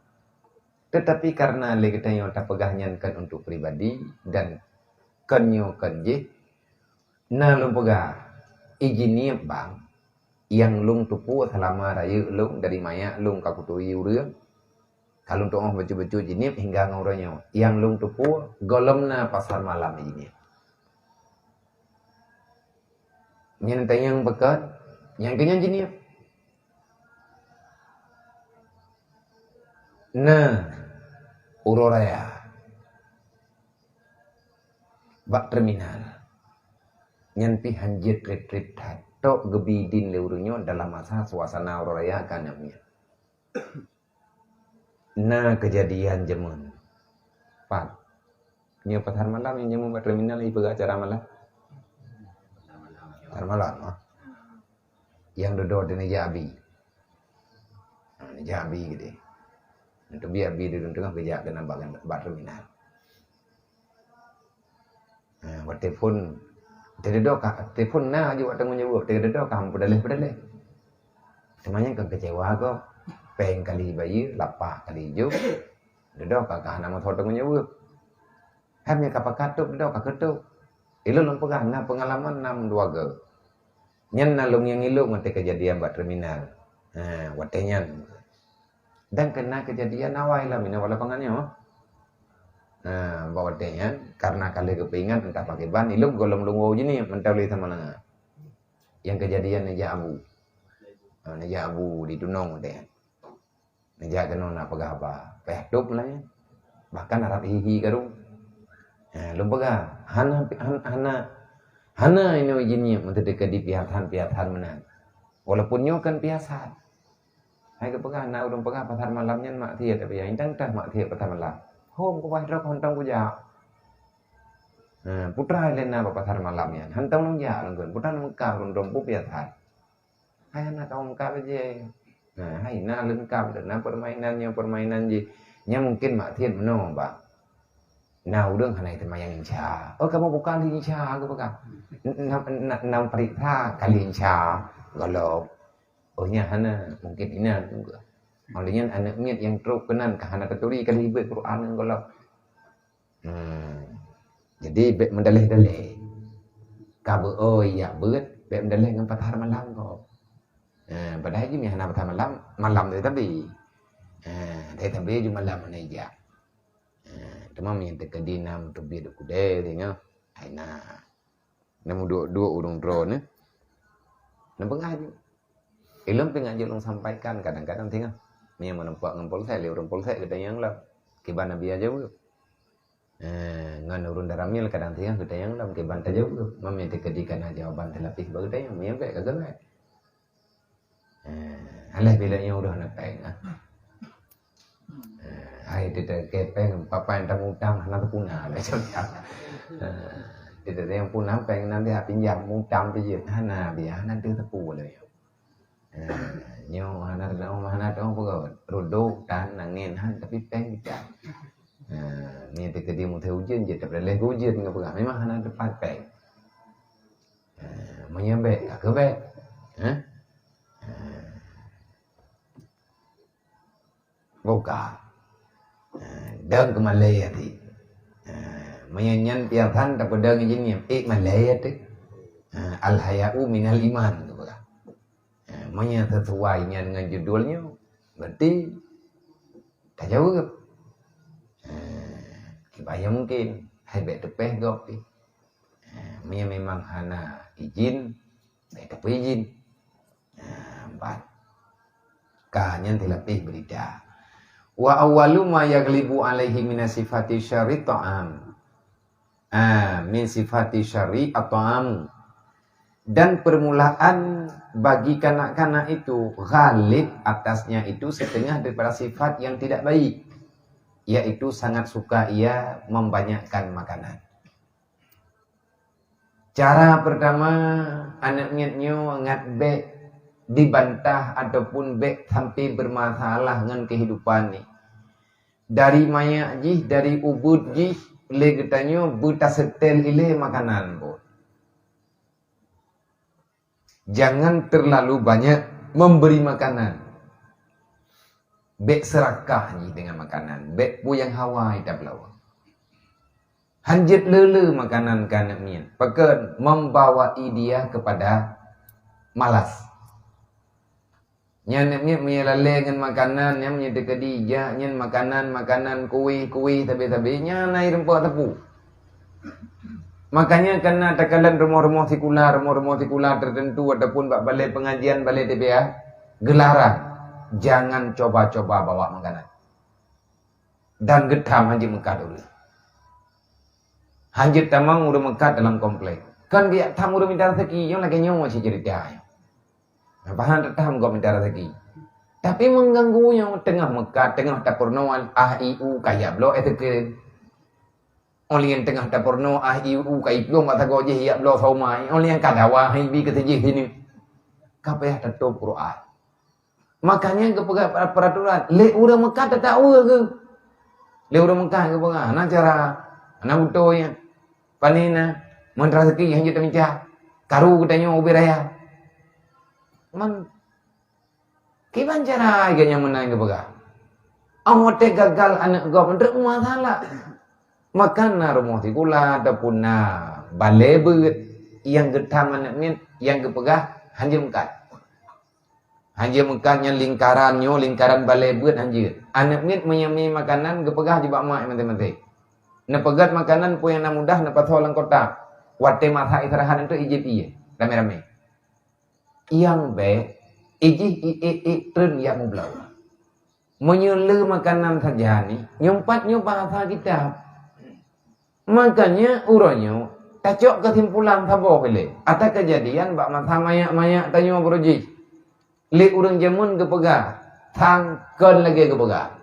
Tetapi karena lé geutanyoe tapeugah nyan kan untuk pribadi dan kan nyoe kan jih, na lôn peugah, ijiniep bang, nyang lôn tupue selama rayeuk lôn dari manyak lôn ka kuturi ureuëng, ka lôn tuoh bacut-bacut jiniep hingga ngon uroe nyoe. Nyang lôn tupue gohlom na pasar malam ijiniep. Nyan tanyong peugah, nyang keunyan jiniep. Nah, uroe raya bak terminal nyan pih hanjeuet treb-treb that. Tok geubi idin lé ureuëng nyoe dalam masa suasana uroe raya ka na miet. Na keujadian jameun. Pat. Nyoe pasar malam nyang jameun bak terminal ipeugah acara malam. Pasar malam, ah. Nyang dudoe di neujak abi. Ha, neujak abi geude. Neuteubiet abi di teungoh geujak keunan bak, bak terminal. Ha, bak telepon, teududoe ka, telepon na aju bak tanggong jaweueb, teududoe ka hana peudaleh-peudaleh. Teuma nyan ka keucewa gob, péng kali bayeue, lapah kali jok, teududoe ka, ka hana meusoe tanggong jaweueb. Hai meunyoe ka pakat tôb, teududoe ka keutôb. Ilôn lôn peugah na peungalaman nam dua goe. Nyan na lôn nyang ilôn watée keujadian bak terminal. Ha, watèe nyan. Dan keuna keujadian awai lom inoe bak lapangan nyoe. Ha, bak watèe nyan, karena ka lheueh geupeuingat entah pakriban, ilôn gohlom lôn woe jih ni, mantong lé sama langa. Nyang keujadian neujak abu. Ha, neujak abu di Tunong watèe nyan. Neujak keunoe na peugah haba. Payah tôb lah nyan. Bahkan harab hi-hi karu. Ha, lôn peugah, hana, hana, hana, hana inoe jih nyoe meuteuka di piasan-piasan meunan. Walaupun nyoe kan piasan. Hai geupeugah, na ureueng peugah pasar malam nyan maksiat, tapi nyang intang tah maksiat pasar malam. Hom kupaih droe hantom kujak. Ha, putra lé na bak pasar malam nyan. Hantom lôn jak lôn kheun. Putra lôn kab lôn dong peue piasan. Hai aneuk kawöm kab jih. Ha, hai na lôn kab, na permainan nyoe permainan jih. Nyan mungkin maksiat meunoe, bah. Na ureueng hana teuma nyang insya. Oh, kamoe bukan insya, geupeugah. N-, n-, n-, n-, nang periksa kali insya. Golom. Oh, nyan hana, mungkin inan juga. Malah nyan aneuk miet nyang trok keunan ka hana taturi ka lheueh beuet Quran ngon gohlom. Hmm. Jadi, bèk meudaleh-daleh. Ka beu-oi jak beuet, bèk meudaleh ngon pasar malam kok. Ha, padahai jih hana pasar malam, malam teuh tabi. Ha, teuh tabi jih malam hana ijak. Ha, teuma meunyo teukeudi na meuteubiet u keudè singoh, hai na. Na meuduek-duek ureueng droeneuh. Na peugah jih. Ilôn pih ngajak lôn sampaikan kadang-kadang singoh. Meunyo meuneuk ngon polsek, lé ureueng polsek geutanyong lom. Kiban Nabi aja beuh. Eh, ngon ureueng daramil kadang singoh geutanyong lom kiban tajaweueb. Meunyo teukeudi kana jawaban teulapih bak geutanyong, meunyo bèk ka geubèk. Eh, alah bila nyoe udah na péng, ah. Eh, hai teuka keu péng, papan tamu utang hana teupuna lé. Eh, teuka nyang puna péng nanti hak pinjam utang pih jeuet hana biaya, hana teuteupue lé. Eh, nyoe hana teuka, hana teuka peugah. Rudok tan angén han tapi péng picah. Eh, ni teuka di mutai ujeuen jeuet tapi lé ujeuen ngon peugah. Memang hana teumpat péng. Eh, meunyo bèk, ka keu bèk. Eh? Eh. Buka. Eh, dong keu malèe até. Eh, meunyo nyan piasan tapeudong jih nyan, ék malèe até. Eh, al-haya'u minal iman, geupeugah. Eh, meunyo sisuai nyan ngon judul nyoe, berarti tajaweueb. Eh, kiban nyang mungkin, hai bèk teupéh gob pih. Eh, meunyo memang hana izin, bèk tapeuizin. Eh, empat. Ka nyan teulapih beurita. Wa awwalu ma yaghlibu alaihi minas sifati syarri ta'am. Ah, min sifati syarri at-ta'am. Dan permulaan bagi kanak-kanak itu ghalib atasnya itu setengah daripada sifat yang tidak baik, yaitu sangat suka ia membanyakkan makanan. Cara pertama, aneuk miet nyoe ngat bèk dibantah ataupun bèk sampai bermasalah ngon kehidupan ni. Dari manyak jih, dari ubeuet jih, lé geutanyoe beutaseutèl ilèe makanan buet. Jangan terlalu banyak memberi makanan. Bèk seurakah jih dengan makanan. Bèk peue nyang hawa ita peulawa. Hanjeuet le-le makanan keu aneuk miet. Pakon? Membawai dia kepada malas. Nyan aneuk miet meunyo lalè ngon makanan, nyan meunyo teukeudi jak nyan makanan, makanan, kueh, kueh, sabe-sabe, nyan na ireumpok teupeu. Makanya kana takalon rumoh-rumoh sikula, rumoh-rumoh sikula tertentu ataupun bak balai pengajian, balai T B A, geularang, jangan coba-coba bawa makanan. Dan geutam hanjeuet meukat ureueng. Hanjeuet tamong ureueng meukat dalam komplek. Kan biak tam ureueng minta rezeki, nyang lagèe nyoe cit ceurita. Nah, pahan teutah meugob minta rezeki. Tapi mengganggu nyoe teungoh meukat, teungoh tapeurunoe ah i u kaya bloe es krim. Oleh nyan teungoh tapeurunoe ah i u ka iplueng bak sagoe jih yak bloe somai. Oleh nyan ka dawa hai bi keu sijih sineuk. Ka payah tatôb Quran. Makanya geupeugah peraturan, lé ureueng meukat tatawa geuh. Lé ureueng meukat geupeugah, hana cara, hana beutôi nyan. Pane na, meunan rezeki hanjeuet tamita. Karu geutanyoe ubé raya. Man, kiban cara geuh nyang meunan geupeugah. Óh watèe gagal aneuk gob, treuk masalah. Maka na rumoh sikula ataupun na balè beuet nyang geutam aneuk miet nyang geupeugah hanjeuet meukat. Hanjeuet meukat nyan lingkaran nyoe, lingkaran balée beuet hanjeuet. Aneuk miet meunyoe makanan geupeugah jibak mak maté-maté. Neupeugét makanan peue nyang na mudah neupasoe lam kotak. Watée masa istirahat nyan ijép ié ramé-ramé. Nyang bék, ijih ié-ié treun jak mubloe. Meunyoe le makanan sajan, nyoe pat nyoe bahasa kitab. Makanya uroe nyoe tacok keusimpulan saboh ilée. Ata keujadian bak masa manyak-manyak tanyoe beurujih. Lé ureuëng jameun geupeugah, sang kon lagée geupeugah.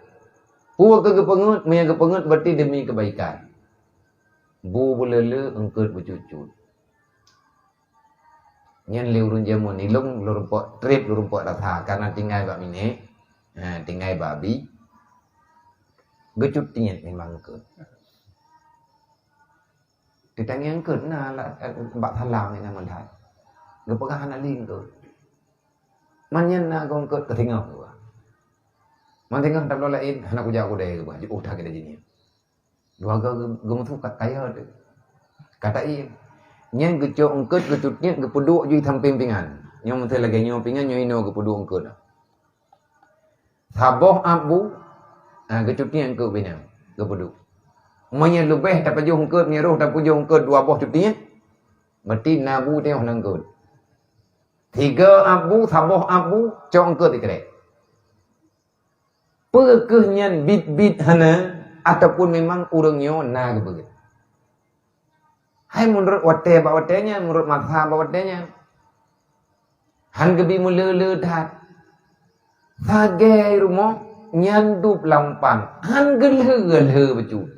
Peue keu geupeungeut, meunyoe geupeungeut berarti demi keubaikan. Bu beuleu-leu eungkot beucut-cut. Nyan lé ureuëng jameun ilong lôn rumpok treb lôn rumpok rasa karena tinggai bak minék, ha, tinggai bak abi. Geucut tiet memang eungkot. Teutangieng eungkot na la-, bak salang nyang meulihat. Geupeugah hana lé eungkot. Man nyan na goe eungkot keusingoh geuh. Man singoh tabloe laén hana kujak kudée geuh. Oh, that kita jini. Dua ga geu-, geumeusukat kaya tu. Kata iya. Nyan geucok eungkot geucut tiet geupeuduek jih sampéng pingan. Nyoe meutai lagée nyoe pingan nyoe inoe geupeuduek eungkot. Saboh abu, ha, geucut tiet eungkot binang geupeuduek. Meunyoe leubeh tapajoh eungkot, meunyoe roh tapajoh eungkot dua boh cut tiet, berarti na bu teuh lam eungkot. Tiga abu, saboh abu, cok eungkot ikrek. Peu kheueh nyan bit-bit hana ataupun memang ureuëng nyoe na geubeuet? Hai meunurot watée bak watée nyan, meunurot masa bak watée nyan. Han geubi meuleu-leu that. Sagai rumoh nyan dub lampan, han geulheu-geulheu bacut.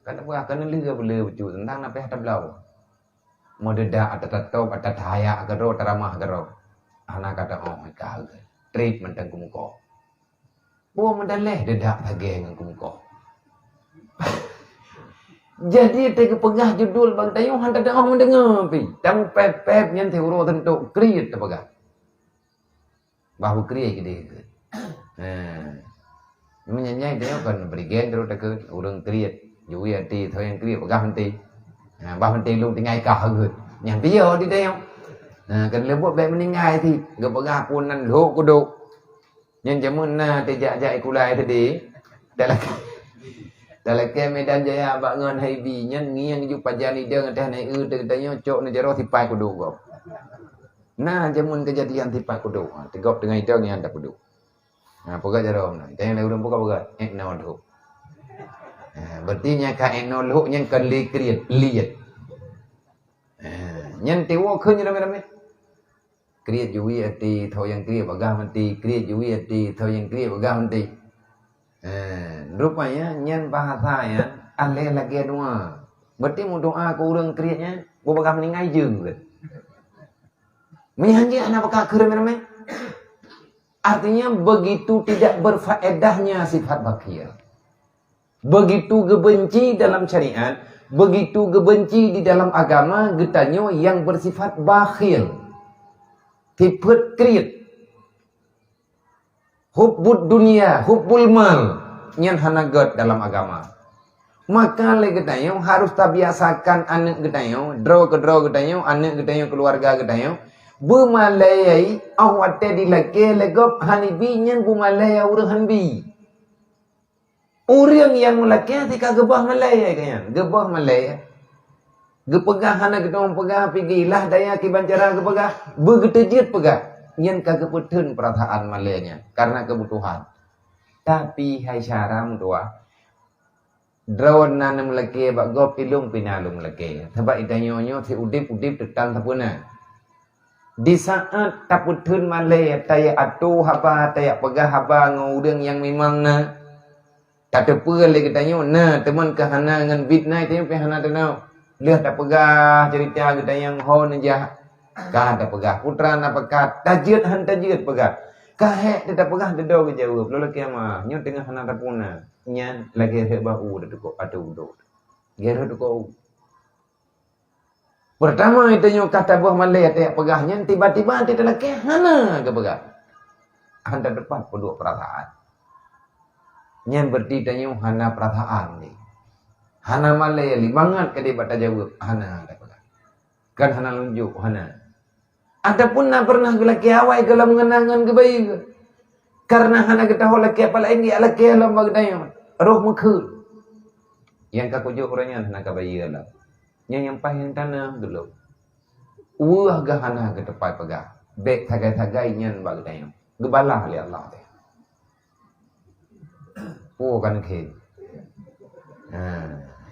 Kana peugah kana lheu-lheu bacut teuntang na payah tabloe. Meudeudak ata tatôb, ata tahayak keudroe, taramah keudroe. Hana ka taôh ka geuh. Treb mantong keumukoh. Boh meudaleh deudak lagée ngon keumukoh. Jadi teuka geupeugah judul bak geutanyoe han tadeungoe meudeungoe pih. Tamu pép-pép nyan teuh uroe teuntok kriet tapeugah. Bah beukriet keudeh keuh. Ha. Meunyan nyang tanyoe kon berigen terus takheun ureuëng kriet. Jui até tho nyang kriet peugah meuti. Ha, bah meuti lôn tinggai kah keuh. Nyang piôh di tanyoe. Ha, kon leubuet bék meuninggai ti. Geupeugah pun nan lhok kudok. Nyan jameun na teuh jak-jak ikulai tadi. Talakée, talakée Medan Jaya bak ngon Haibi nyan ngieng ju pajan idong até nai eu teuh geutanyoe cok neujaroe sipai kudok gob. Na jameun keujadian sipai kudok. Ha, teugop teungai idong nyan tapeuduek. Ha, peugah jaroe meunan. Tanyong lé ureuëng peugah-peugah, eh, na lhok. Ha, berarti nyang ka eh, na lhok nyan kon lé kriet, liet. Ha, nyan tiwoe kheun ramé-ramé. Kriet jui até, tho nyang kriet bagah meuti, kriet jui até, tho nyang kriet bagah meuti. Ha, rupanya nyan bahasa nyan alé lagée doa. Berarti meudoa keu ureuëng kriet nyan, bubagah meuninggai jeuet. Meunyan jih hana peugah kheun ramé-ramé. Artinya begitu tidak berfaedahnya sifat bakhil. Begitu geubenci dalam syariat, begitu geubenci di dalam agama geutanyoe yang bersifat bakhil. Sifat kriet. Hubbud dunia, hubbul mal, nyan hana gét dalam agama. Maka lé geutanyoe harus tabiasakan aneuk geutanyoe, droe keudroe geutanyoe, aneuk geutanyoe, keuluwarga geutanyoe, beumalée, óh watée dilakée lé gob hana bi nyan beumalée ureuëng hana bi. Ureuëng nyang meulakée tika geuboh malée keu nyan, geuboh malée. Geupeugah hana geutanyoe peugah pih geuilah daya kiban cara geupeugah, beugeuteujeut peugah. Nyan ka geupeutheun peurasaan malée nyan karena keubutuhan. Tapi hai syara meutuwah, droe na neumeulakée bak gob ilong pih na lôn meulakée. Sabab geutanyoe nyoe si udeb-udeb teutan sapeue na. Di saát tapeutheun malée, tajak atô haba, tajak peugah haba ngon ureuëng nyang mimang na, tateupeue lé geutanyoe na, teuma ka hana ngon bit na, geutanyoe pih hana teunoe. Lheueh tapeugah ceurita geutanyoe ho neujak, ka tapeugah putra na peukat, tajeuet han tajeuet peugah. Ka hék teuh tapeugah dudoe geujaweueb, lôn lakée meu'ah, nyoe teungoh hana tapuna. Nyan lagée rhot bak u teutukok ateueh udoe. Lagée rhot tukok u. Peurtama geutanyoe ka taboh malée tajak peugah nyan, tiba-tiba teutalakée hana geupeugah. Han tateupat peuduek peurasaan. Nyan berarti tanyoe hana peurasaan lé. Hana malée lé, mangat keudeh bak tajaweueb, hana tapeugah. Kan hana lôn jok, hana. Ataupun na pernah geulakée awai goh lom ngon, ngon geubayeue. Karena hana geutaho lakée apa laén, geulakée lom bak geutanyoe. Roh meukeue. Nyang ka kujok uroe nyan hana ka bayeue lom. Nyan nyang paih nyang tanoh dulu. Weueh geuh hana geuteupat peugah. Bék sagai-sagai nyan bak geutanyoe. Geubalah lé Allah teh. Peue kan khe. Ha.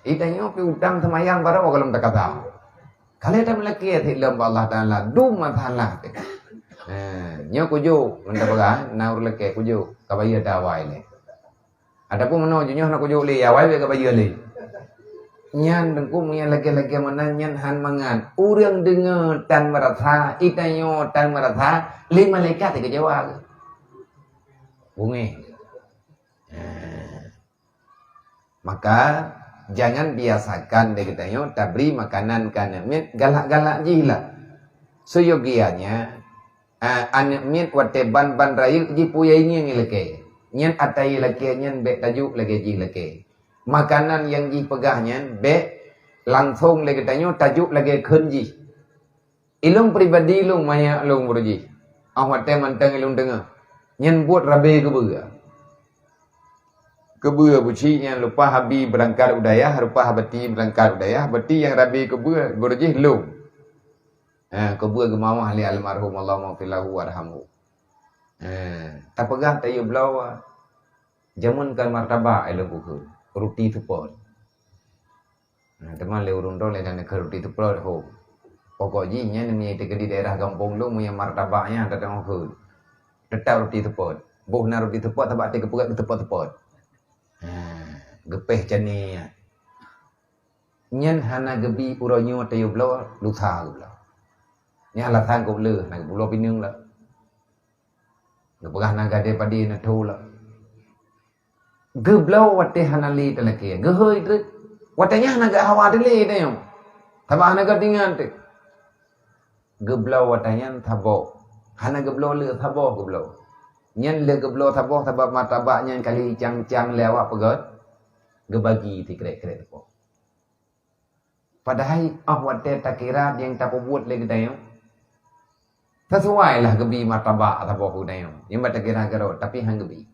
Geutanyoe pi utang seumayang baroe goh lom takata. Ka lheueh tameulakée sit lom bak Allah Taala, dum masalah teh. Ha. Nyoe kujok, ngon tapeugah, na ureuëng lakée kujok, ka bayeue ata awai lé. Ataupun meunoe, nyoe hana kujok lé, awai bék ka bayeue lé. Nyan teungku, meunyo lagée-lagée meunan nyan han mangat. Ureuëng deungoe tan meurasa, geutanyoe tan meurasa, lé malaikat geujaweueb. Bungéh. Nah. Maka, jangan biasakan lé geutanyoe tabri makanan keu aneuk miet galak-galak jih lah. Seyogianya, ah, aneuk miet watée ban-ban rayeuk jih peue nyang ingieng lakée. Nyan ata lakée nyan bék tajok lagée jih lakée. Makanan nyang jih peugah nyan bék langsong lé geutanyoe tajok lagée kheun jih. Ilôn pribadi lôn, manyak lôn beureujih. Óh watée mantong ilôn teungoh, nyan buet rabe keubeue. Keubeue buci nyan leupah abi beurangkat u dayah, leupah bati beurangkat u dayah, bati nyang rabe keubeue beureujih lôn. Ha, keubeue geumawah lé almarhum, Allahumma ghfir lahu warhamhu. Ha, tapeugah tayue bloe, jameun kon martabak ilôn kukheun, ruti seupôt. Nah, teuma lé ureuëng droe lé dan keu ruti seupôt ho. Pokok jih nyan meunyo teukeudi daerah gampông lôn, meunyo martabak nyan teudeungoe kheun. Teutap ruti seupôt. Boh na ruti seupôt, sabab teukeupeuet seupôt-seupôt. Ha, geupéh cani nyan. Nyan hana geubi uroe nyoe tayue bloe, lusa geubloe. Nyan alasan keu le hana geubloe pineung lom. Geupeugah na gadée padé na tho lom. Geubloe watée hana lé talakée, geuhôi treuk. Watée nyan hana geuhawa teuh lé tanyoe. Sabab hana geutingan teuh. Geubloe watée nyan saboh. Hana geubloe le saboh geubloe. Nyan le geubloe saboh sabab martabak nyan kali cang-cang lé awak peugét. Geubagi sikrek-krek saboh. Padahai óh watée takira nyang tapeubuet lé geutanyoe, sisuai lah geubi martabak saboh geutanyoe. Nyang ba takira keudroe, tapi han geubi.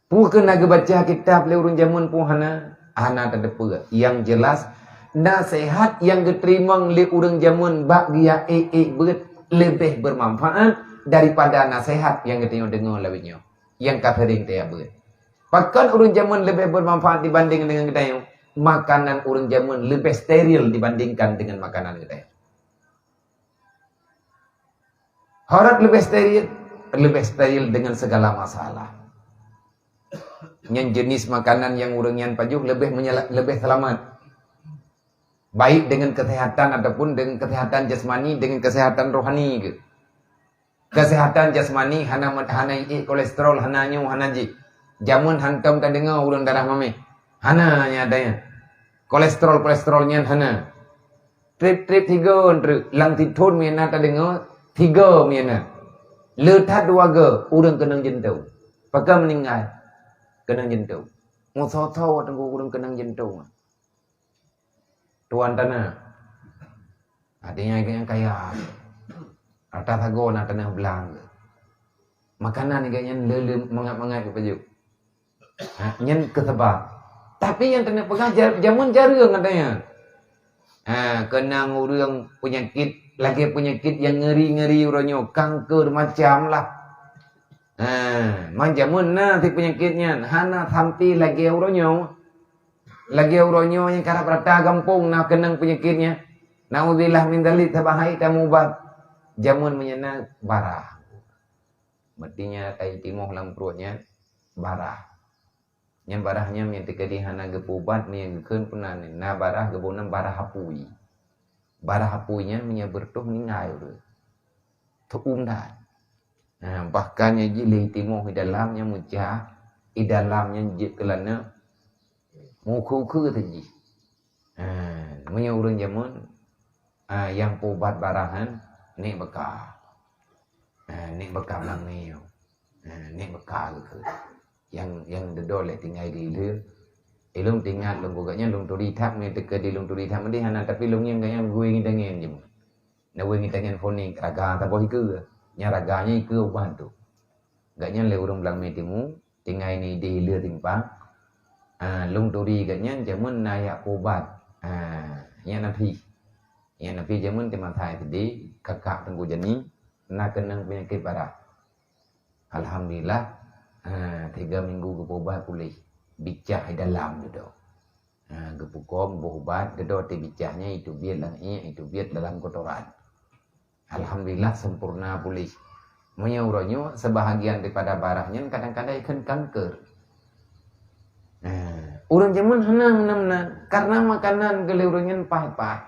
Peue keuh na geubaca kitab lé ureuëng jameun peue hana, hana tateupeue. Nyang jeulaih, naseuhat nyang geuteurimong lé ureuëng jameun bak geujak ék-ék beuet leubeh beumanfaat daripada naseuhat nyang geutanyoe deungoe lawét nyoe, nyang ka seuring tajak beuet. Pakon ureuëng jameun leubeh beumanfaat dibanding deungon geutanyoe? Makanan ureuëng jameun leubeh steril dibandingkan deungon makanan geutanyoe. Horot leubeh steril, leubeh steril deungon segala masalah. Nyan jenis makanan nyang ureuëng nyan pajoh leubeh menyala-, leubeh seulamat. Baik deungon kesehatan ataupun deungon kesehatan jasmani, deungon kesehatan rohani geuh. Kesehatan jasmani hana me-, hana iék kolesterol, hana nyoe, hana jih. Jameun hantom tadeungoe ureuëng darah mameh. Hana nyang ada nyan. Kolesterol-kolesterol nyan hana. Trip-trip tiga treuk, lam sithon meunan tadeungoe tiga meunan. Le that dua go ureuëng keunong jantung. Pakon meuninggai? Keunong jantung. Meusoe-soe teungku ureuëng keunong jantung. Tuan tanah. Artinya, gobnyan kaya. Rata sagoe na tanah blang. Makanan gobnyan le-le mangat-mangat geupajoh. Ha, nyan keu sabab. Tapi nyang keuneuk peugah ja-, jameun jareueng katanya. Ha, keunong ureuëng peunyakét, lagée peunyakét nyang ngeuri-ngeuri uroe nyoe, kanker macam lah. Ha, man jameun na sit peunyakét nyan, hana sampai lagée uroe nyoe. Lagée uroe nyoe nyang karab rata gampông na keunong peunyakét nyan. Naudzubillah min dzalik, sabab hai tamubat. Jameun meunyan na barah. Meuti nyan kai timoh lam pruet nyan barah. Nyan barah nyan meunyo teukeudi hana geupeuubat, meunyo geukheun peunan, na barah geubunam barah apui. Barah apui nyan meunyo beureutoh meuninggai ureuëng. Teuum that. Ha, bahkan nyan jih lé timoh i dalam nyan meucah, i dalam nyan jeuet keu laneuk, meukeue-keue that jih. Ha, meunyo ureuëng jameun, ha, nyang peuubat barah nyan, nek beuka. Ha, nek beuka blang miyueb. Ha, nek beuka geukheun. Nyang, nyang dudoe lé tinggai di lheueh. Ilôn teuingat lôn peugah nyan, lôn turi that, meunyo teukeudi lôn turi that meudeh hana, tapi lôn ngieng gobnyan gui ngieng tangieng jameun. Nah, wéng geutanyoe phon ni raga saboh ikeue. Nyang raga nyan ikeue uban tu. Gobnyan lé ureuëng Blang Mé Timu, tinggai ni di Hileue Simpang. Ah, lôn turi gobnyan jameun na jak peuubat. Ah, nyan na pih. Nyan na pih jameun teuma that sideh, kakak Teungku Jani, na keunong peunyakét parah. Alhamdulillah, ah, tiga minggu geupeuubat puléh. Bicah di dalam dudoe. Ha, geupukong boh ubat, geudong teuh bicah nyan, itu biet lam iék, itu biet dalam kotoran. Alhamdulillah, sempurna puléh. Meunyoe uroe nyoe, sebahagian daripada barah nyan kadang-kadang ikheun kanker. Ha, ureuëng jameun hana meunan-meunan, karena makanan geulée ureuëng nyan paih-paih.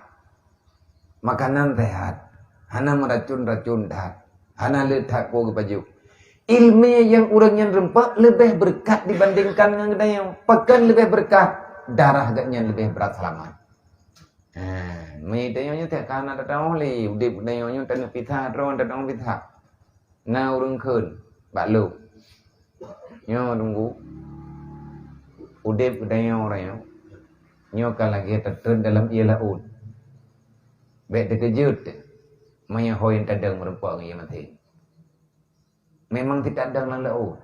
Makanan sehat, hana meuracun-racun that, hana le that po geupajoh. Ilmé nyang ureuëng nyan rumpok leubeh beureukat dibandingkan ngon geutanyoe. Pakon leubeh beureukat? Darah geuh nyan leubeh brat seulamat. Ha, meutanyoe nyoe tiep ka hana teutamong lé, udeb geutanyoe nyoe taneuk pisa droe, taneuk pisa. Na ureuëng kheun bak lôn, "Nyoe Teungku, udeb geutanyoe uroe nyoe, nyoe ka lagée tatreun dalam ié laôt. Bék teukeujot meunyoe ho nyang tadong meurumpok ngon ié maté. Memang teukeudong lam laôt.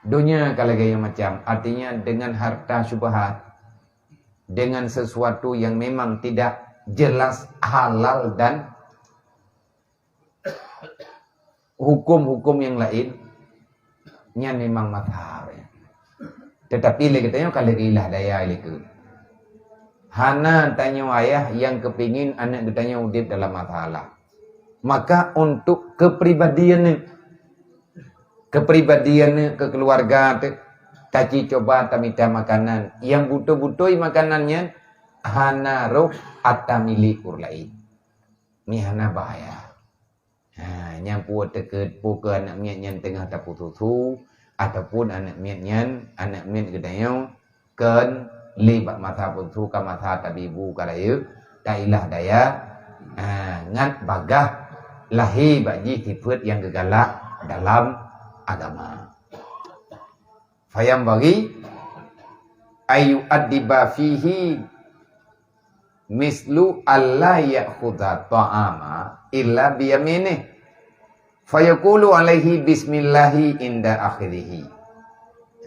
Donya ka lagée nyang macam, artinya dengan harta syubhat, dengan sesuatu yang memang tidak jelas halal dan hukum-hukum yang lain, nyan memang mazhar, ya. Tetapi lé geutanyoe ka lé geuilah daya lé keu. Hana tanyoe ayah nyang keupingin aneuk geutanyoe udeb dalam masalah. Maka untuk kepribadian, kepribadian kekeluarga teuh, taci coba tamita makanan. Nyang beutôi-beutôi makanan nyan hana roh ata milék ureuëng laén. Nyan hana bahaya. Ha, nyang peue teukeut, peue keu aneuk miet nyan teungoh tapeususu, ataupun aneuk miet nyan, aneuk miet geutanyoe kon lé bak masa peususu ka masa tabi bu ka rayeuk, tailah daya, ha, ngat bagaih lahé bak jih sifeuet nyang geugalak dalam agama. Fayanbaghi ayyu'addiba fihi mislu alla ya'khudha ta'ama illa biyaminih. Fayaqulu alaihi bismillahi inda akhirihi.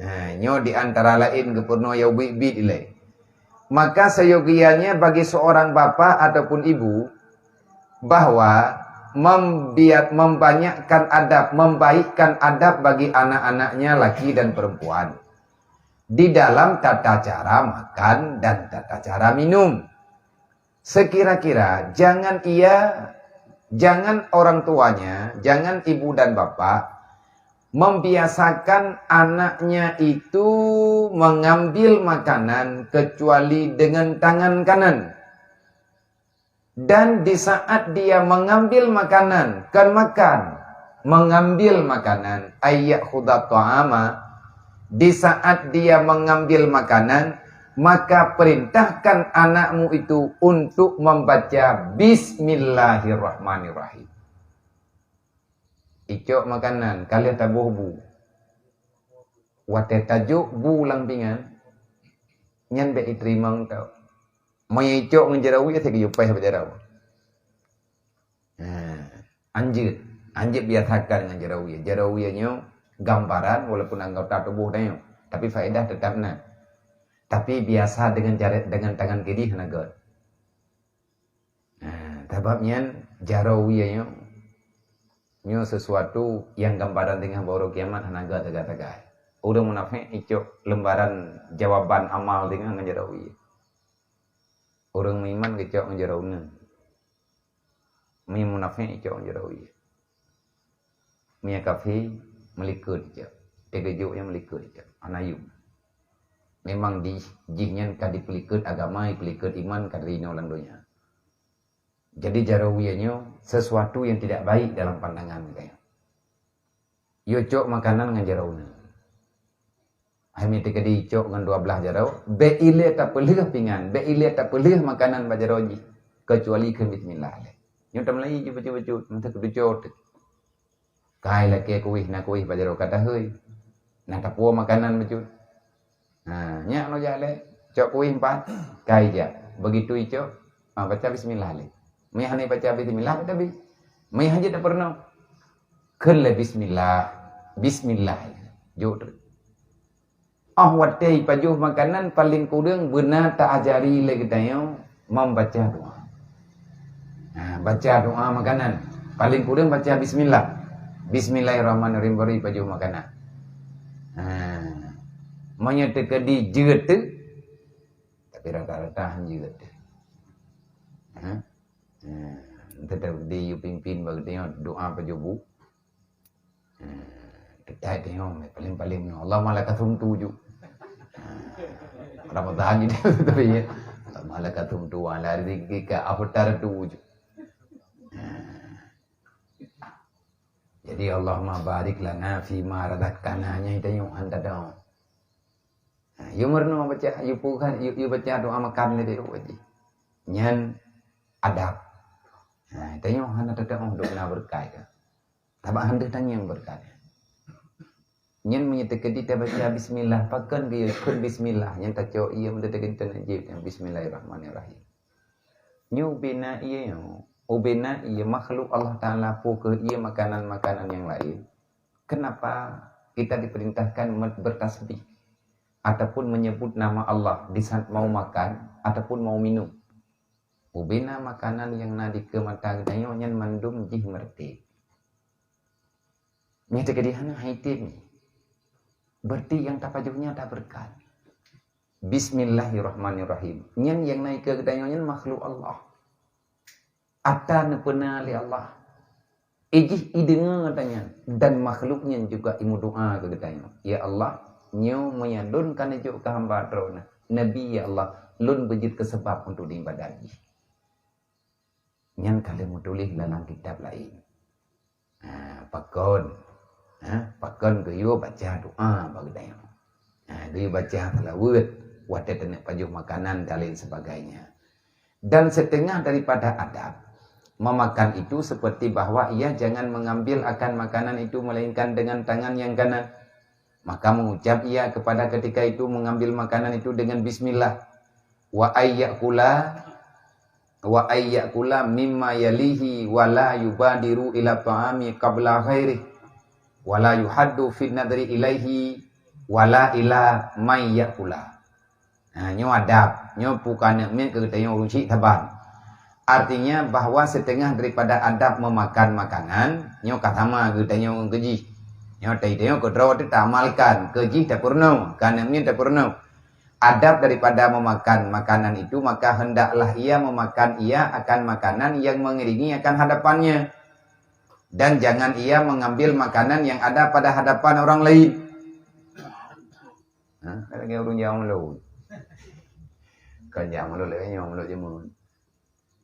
Ha, nyoe di antara laén geupeurunoe ya ubit-ubit ilée. Maka seyogianya bagi seorang bapa ataupun ibu bahwa membiak, membanyakkan adab, membaikkan adab bagi anak-anaknya laki dan perempuan di dalam tata cara makan dan tata cara minum. Sekira-kira jangan ia, jangan orang tuanya, jangan ibu dan bapak membiasakan anaknya itu mengambil makanan kecuali dengan tangan kanan. Dan di saat dia mengambil makanan, kan makan, mengambil makanan, ayyakhuda ta'ama, di saat dia mengambil makanan, maka perintahkan anakmu itu untuk membaca bismillahirrahmanirrahim. Icok makanan, ka lheueh taboh bu. Watée tajok bu lam pingan, nyan bék iteurimong tau. Meunyoe icok ngon jaroe, asai geuyue péh bak jaroe. Ha, anjeut. Anjeut biasakan ngon jaroe. Jaroe nyoe gambaran walaupun anggota tuboh tanyoe, tapi faedah teutap na. Tapi biasa dengan jari, dengan tangan kiri hana göt. Ha, sabab nyan jaroe nyoe, nyoe sesuatu nyang gambaran teungoh barô kiamat hana göt tagai-tagai. Ureuëng munafék icok lembaran jawaban amal teungoh ngon jaroe. Ureuëng meuiman geucok ngon jaroe uneuen. Meunyoe munafék icok ngon jaroe. Meunyoe kafé meulikot icok. Teukeujot nyang meulikot icok. Hana yum. Memang di, jih nyan ka dipeulikot agama, dipeulikot iman ka dari inoe lam donya. Jadi jaroe nyoe sesuatu yang tidak baik dalam pandangan geutanyoe. Yue cok makanan ngon jaroe uneuen. Hai mi teukeudi cok ngon dua blaih jaroe, bék ilée tapeulheueh pingan, bék ilée tapeulheueh makanan bak jaroe jih, keucuali kheun bismillah lé. Nyoe tameulayi jih bacut-bacut, meuteuk keutuco teuk. Kai lakée kuwih, na kuwih bak jaroe ka tahôi. Na tapuwoe makanan bacut. Ha, nyak lôn jak lé, cok kuwih empat, kai jak. Begitu icok, ha, baca bismillah lé. Meuhana baca bismillah, tapi meuhana jeuet peurunoe. Kheun lé bismillah, bismillah. Jok tu. Oh watée pajoh makanan paling kureueng beuna ta ajari lé geutanyoe membaca doa. Ha, baca doa makanan. Paling kureueng baca bismillah. Bismillahirrahmanirrahim bari pajoh makanan. Ha. Meunyoe teukeudi jeuet tu, tapi rata-rata han jeuet tu. Ha. Ha. Tetap di yu pimpin bagi tengok doa pajoh bu. Ha. Kita tengok paling-paling Allahumma lakasum tuju. Ramadan ni tapi ya. Allahumma lakasum tu ala rizqika aftar tuju. Ha. Jadi Allahumma barik lana fi ma razaqtana nya tengok han tadong. Ha, yu meurunoe baca, yu pukhan, yu, yu baca doa makan lé deh wajib. Nyan adab. Ha, tengok hana tadong dok na berkat ka. Tabak han deuh tanyong berkat. Nyan meunyoe teukeudi tabaca bismillah, pakon geuyue kheun bismillah, nyan tacok ié meunyoe teukeudi taneuk jeuet nyan bismillahirrahmanirrahim. Nyoe ubena ié nyoe, ubena ié makhluk Allah Taala po keuh ié makanan-makanan nyang laén. Kenapa kita diperintahkan me-, bertasbih ataupun menyebut nama Allah di saat mau makan ataupun mau minum? Ubena makanan nyang na dikeue mata geutanyoe nyan mandum jih meureuti. Nyan teukeudi hana hai tem. Berarti nyang tapajoh nyan taberkat. Bismillahirrahmanirrahim. Nyan nyang na dikeue geutanyoe nyan makhluk Allah. Ata neupeuna lé Allah. Ijih ideungoe geutanyoe dan makhluk nyan juga imeudoa keu geutanyoe. Ya Allah, nyoe meunyoe lôn ka neujok keu hamba Droe na, Nabi ya Allah, lôn beujeuet keu seubab untuk diibadat jih. Nyan ka lheueh meutuléh lam kitab laén. Ha, pakon? Ha, pakon geuyue baca doa bak geutanyoe? Ha, geuyue baca salawat, watée taneuk pajoh makanan dan lain sebagainya. Dan setengah daripada adab memakan itu seperti bahwa ia jangan mengambil akan makanan itu melainkan dengan tangan yang kanan. Maka mengucap ia kepada ketika itu mengambil makanan itu dengan bismillah. Wa ayyakula, wa ayyakula mimma yalihi wa la yubadiru ila ta'ami qabla ghairih. Wa la yuhaddu fi nadri ilaihi wa la ila may yakula. Ha, nyoe adab, nyoe bukan miet keu geutanyoe ureuëng syiek saban. Artinya bahwa setengah daripada adab memakan makanan, nyoe ka sama geutanyoe ngon keujih. Nyoe tadi tanyoe keudroe teuh taamalkan, keujih tapeurunoe, ka aneuk miet tapeurunoe. Adab daripada memakan makanan itu, maka hendaklah ia memakan ia akan makanan yang mengiringi akan hadapannya. Dan jangan ia mengambil makanan yang ada pada hadapan orang lain. Ha, lagée ureuëng jameun lôn. Kon jameun lôn lagée nyoe lôn jameun.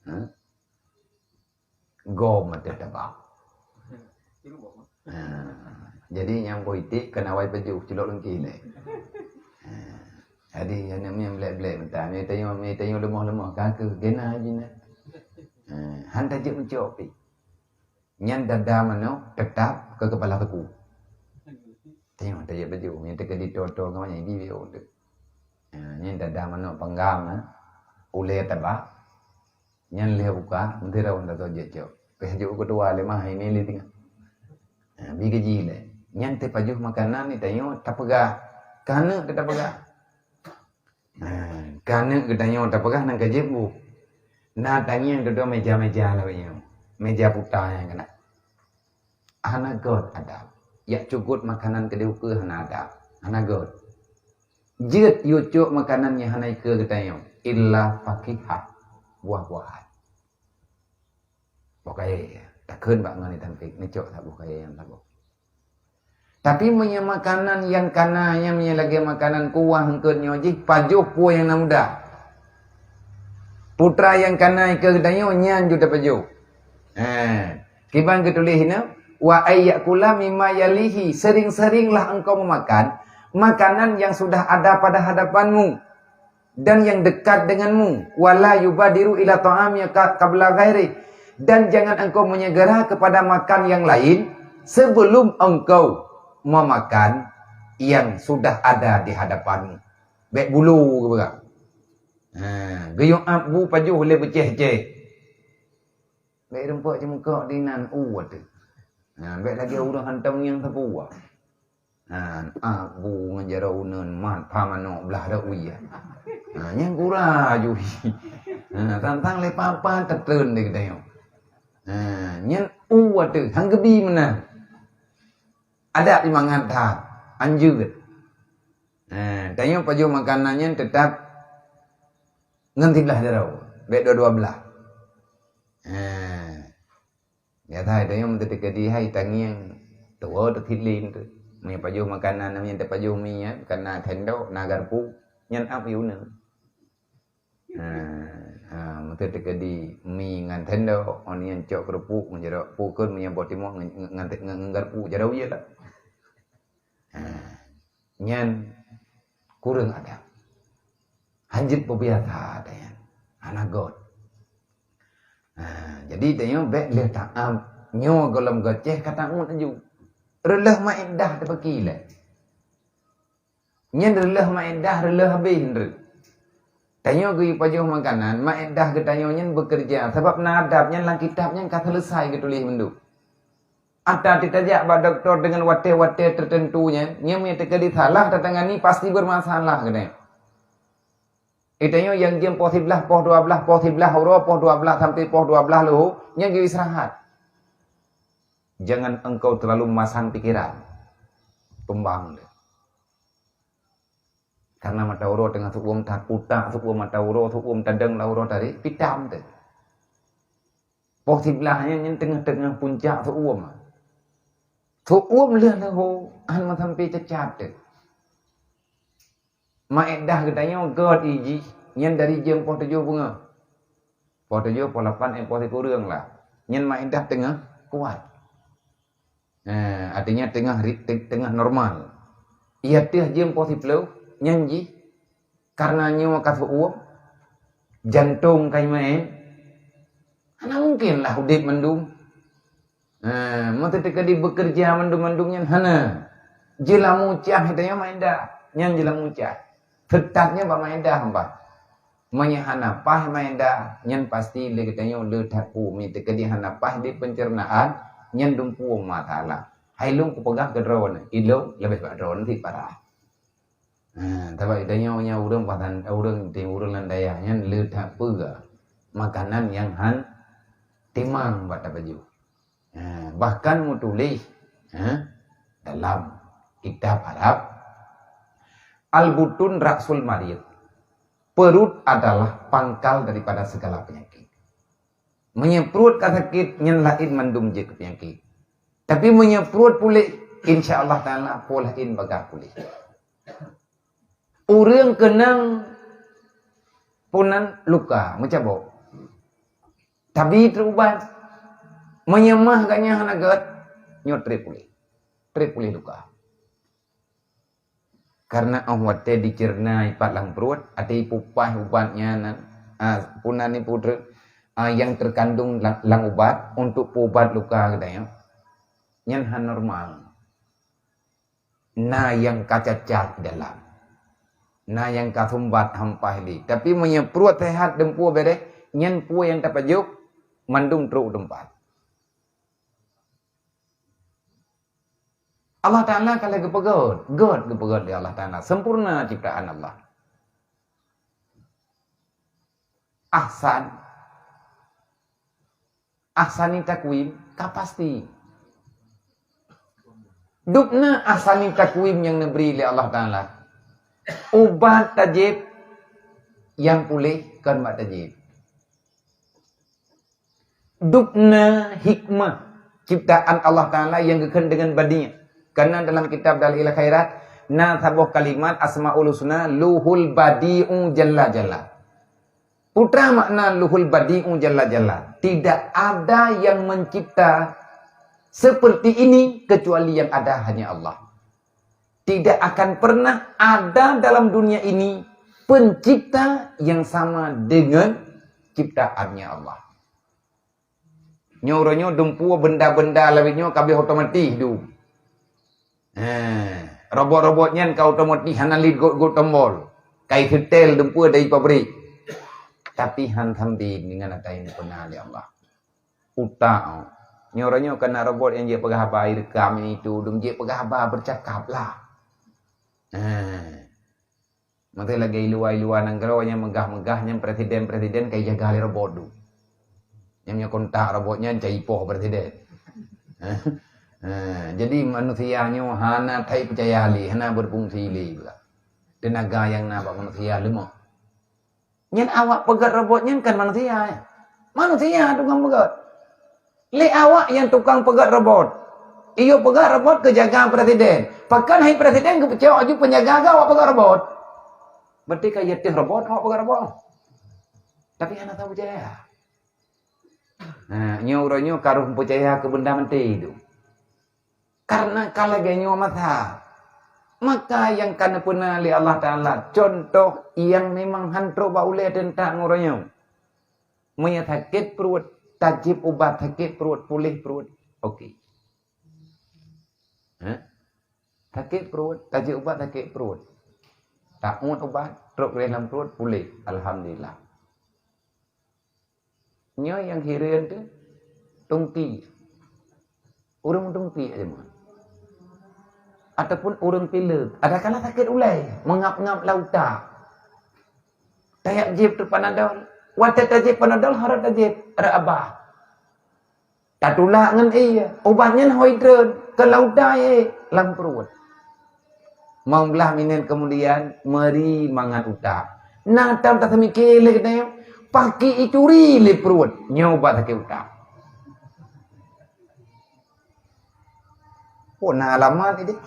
Ha? Gom mata tabak. Ha. Jadi nyang politik kena wai baju culok lengki lé. Ha. Jadi nyang nyang blek-blek mata, mi tanyoe mi tanyoe lemoh-lemoh ka keu gena jina. Ha, han tajeuet meucok pi. Nyan dada manok teutap keu keupala teungku. Tengok tajak baju, nyan teuka di toto ngon nyan di biu tu. Ha, nyan dada manok panggang, ha. Ulée tabak. Nyan lheueh buka, meuteurong tato jok-jok. Pih jok keudua lé mah ini lé teungoh. Ha, bi keujih lé. Nyan teupajoh makanan ni tanyoe tapeugah. Ka neuk teuka tapeugah. Nah, ka neuk geutanyoe tapeugah nan ka jeuet bu. Na tangieng dudoe meja-meja lagée nyoe. Meja puta nyang keunan. Hana göt adab. Yak cugot makanan keu di ukeue hana adab. Hana göt. Jeuet yue cok makanan nyang hana ikeue geutanyoe. Illa fakihah. Buah-buahan. Boh kayée, takheun bak ngon itam pik, neucok saboh kayée nyang saboh. Tapi meunyoe makanan nyang kana, nyang meunyoe lagée makanan kuah eungkot nyoe jih, pajoh peue nyang na muda. Putra nyang kana ikeue geutanyoe nyan ju tapajoh. Ha, kiban geutuléh inoe, "Wa ayyakula mimma yalihi," sering-seringlah engkau memakan makanan yang sudah ada pada hadapanmu. Dan yang dekat denganmu, wala yubadiru ila ta'ami ka-, qabla ghairi, dan jangan engkau menyegera kepada makan yang lain sebelum engkau memakan yang sudah ada di hadapanmu. Bék bulu geupeugah. Ha, geuyue ap bu pajoh lé beucéh-céh. Bèk rumpok ceumukok dinan u ateuh. Ha, bèk lagèe ureueng hantom nyang sapeue. Ha, abu ngon jaroe uneuen mat pha manok blah rot wie. Ha, nyan kura jui. Ha, tantang lé papa teutreun di geutanyoe. Ha, nyan u ateuh, han geubi meunan. Adat imangat that, anjeut. Ha, tanyoe pajoh makanan nyan teutap ngon siblah jaroe, bèk dua-dua blah. Ha. Biasa tanyoe meuteukeudi hai tangieng tuwoe teukilen tu. Meunyoe pajoh makanan, meunyoe tapajoh mi nyan, kana sendok, na garpu, nyan ap yue uneuen. Ha, ha, meuteukeudi mi ngon sendok, oh nyan cok keurupuk, ngon jaroe pukon, meunyoe boh timoh ngon, ngon, ngon, ngon garpu, jaroe ie lah. Ha, nyan kureueng adab. Hanjeuet peubiasa ata nyan. Hana göt. Ha, jadi tanyoe bèk lheueh taam nyoe gohlom goceh ka taut laju. Reuloh maédah teupeuki lé. Nyan reuloh maédah, reuloh habéh nreuh. Tanyoe geuyue pajoh makanan, maédah geutanyoe nyan beukeureuja, sabab na adab nyan lam kitab nyan ka seuleusai geutuléh mandum. Ata teutajak bak dokto deungon watèe-watèe teuteuntu nyan, nyan meunyo teukeudi salah tatangani pasti beumasalah geutanyoe. Geutanyoe nyang jeuem poh siblah, poh dua blah, poh siblah uroe, poh dua blah sampai poh dua blah leuhô, nyan geuistirahat. Jangan engkau terlalu masang pikiran. Tumbang deh. Karena mata uroe teungoh seuuem that, putak seuuem mata uroe, seuuem tadong lam uroe tadi, pitam teuh. Poh siblah nyan, nyan teungoh-teungoh puncak seuuem. Seuuem lheueh leuhô, han meusampai cacat teuh. Maédah geutanyoe göt jih, nyan dari jeuem poh tujoh beungoh. Poh tujoh, poh lapan, eh, poh sikureueng lah. Nyan maédah teungoh kuat. Eh, artinya teungoh ri-, te-, teungoh normal. Iya teuh jeuem poh siplôh, nyan jih karena nyoe ka seuuem, jantong ka jimaén. Hana mungkin lah udép mandum. Eh, meuteukeudi beukeureuja mandum-mandum nyan hana. Jeulamucah tanyoe maédah, nyan jeulamucah. Seutatnya bak maédah bah. Meunyoe hana paih maédah, nyan pasti lé geutanyoe le that peue. Meunyoe teukeudi hana paih di pencernaan, nyan dumpeue masalah. Hai lôn kupeugah keu droeneuh, ilôn leubeh bak droeneuh cit parah. Ha, sabab geutanyoe nyan ureueng pasan, ureueng di ureueng lam dayah nyan le that peue makanan nyang han timang bak tapajoh. Ha, bahkan meutuléh, ha, dalam kitab Arab, "Al-butun ra'sul marid." Perut adalah pangkal daripada segala penyakit. Meunyoe pruet ka sakét, nyan laén mandum jeuet keu penyakit. Tapi meunyoe pruet puléh, insya Allah Taala peue laén bagaih puléh. Ureueng keunong punan luka meucabok. Tabi trép ubat. Meunyoe meuh gobnyan hana gèt, nyoe trép puléh. Trép puléh luka. Karena óh watèe diceurna ipat lam pruet, até ipupaih ubat nyan, ah, punan iputrép, ah, nyang terkandung lam, lam ubat untuk peuubat luka geutanyoe, nyan hana normal. Na nyang ka cacat di dalam. Na nyang ka sumbat hampai lé. Tapi meunyoe pruet seuhat dumpeue beureh, nyan peue nyang tapajoh mandum trok teumpat. Allah Taala ka lheueh geupeugèt, gèt geupeugèt lé Allah Taala. Sempurna ciptaan Allah. Ahsan. Ahsani takwim, ka pasti. Dubna ahsani takwim nyang neubri lé Allah Taala. Ubat tajieb nyang puléh kon bak tajieb. Dubna hikmah ciptaan Allah Taala nyang geukheun deungon badi'. Karena dalam kitab Dalail Khairat na saboh kalimat Asmaul Husna, Luhul Badi'u Jalla Jalla. Peue makna Luhul Badi'u Jalla Jalla? Tidak ada yang mencipta seperti ini kecuali yang ada hanya Allah. Tidak akan pernah ada dalam dunia ini pencipta yang sama dengan ciptaannya Allah. Nyoe uroe nyoe dumpeue benda-benda lawét nyoe ka abéh otomatis dum. Ha, robot-robot nyan ka otomatis hana lé gèt-gèt tombol. Ka isetel dumpeue dari pabrik. Tapi han sampai deungon ata nyang peuna lé Allah. Utak. Nyoe uroe nyoe kana robot nyang jeuet peugah haba, ireukam ini itu, dum jeuet peugah haba, bercakap lah. Ha. Maté lagèe i luwa, i luwa nanggroe nyang meugah-meugah nyan presiden-presiden ka ijaga lé robot tu. Nyang nyoe kontak robot nyan cai poh presiden. Ha. Ha. Jadi manusia nyoe hana that peucaya lé, hana berfungsi lé pula. Tenaga nyang na bak manusia leumoh. Nyan awak peugöt robot nyan kan manusia, ya? Manusia tukang peugöt. Lé awak nyang tukang peugöt robot. Iyue peugöt robot keu jaga presiden. Pakon hai presiden geupeucok aju penjaga geuh awak peugöt robot? Berarti ka iateuh robot awak peugöt robot. Tapi hana tau peucaya. Nah, nyoe uroe nyoe ka roh peucaya keu benda maté tu. Karena ka lagèe nyoe masa. Maka nyang ka neupeuna lé Allah Taala contoh nyang memang han trok bak ulèe teuntang uroe nyoe. Meunyoe sakét pruet, tajieb ubat sakét pruet, puléh pruet. Oke. Hah? Sakét pruet, tajieb ubat sakét pruet. Taôt ubat, trok reh lam pruet, puléh. Alhamdulillah. Nyoe nyang hireuen teuh tungki. Ureueng tungki aja meuh. Ataupun ureueng pileuk, ada kala sakét ulèe, meungab-ngab lam utak. Tajak jieb teuh panadol. Watèe tajieb panadol, harôh tajieb, rot abah. Tatulak ngon ie, ubat nyan hôi treun, keu lam utak ie, lam pruet. Limong blah minit kemudian, meuri mangat utak. Na tam taseumiké lé geutanyoe, pakri ituri lé pruet, nyoe ubat sakét utak. Oh, na alamat idéh.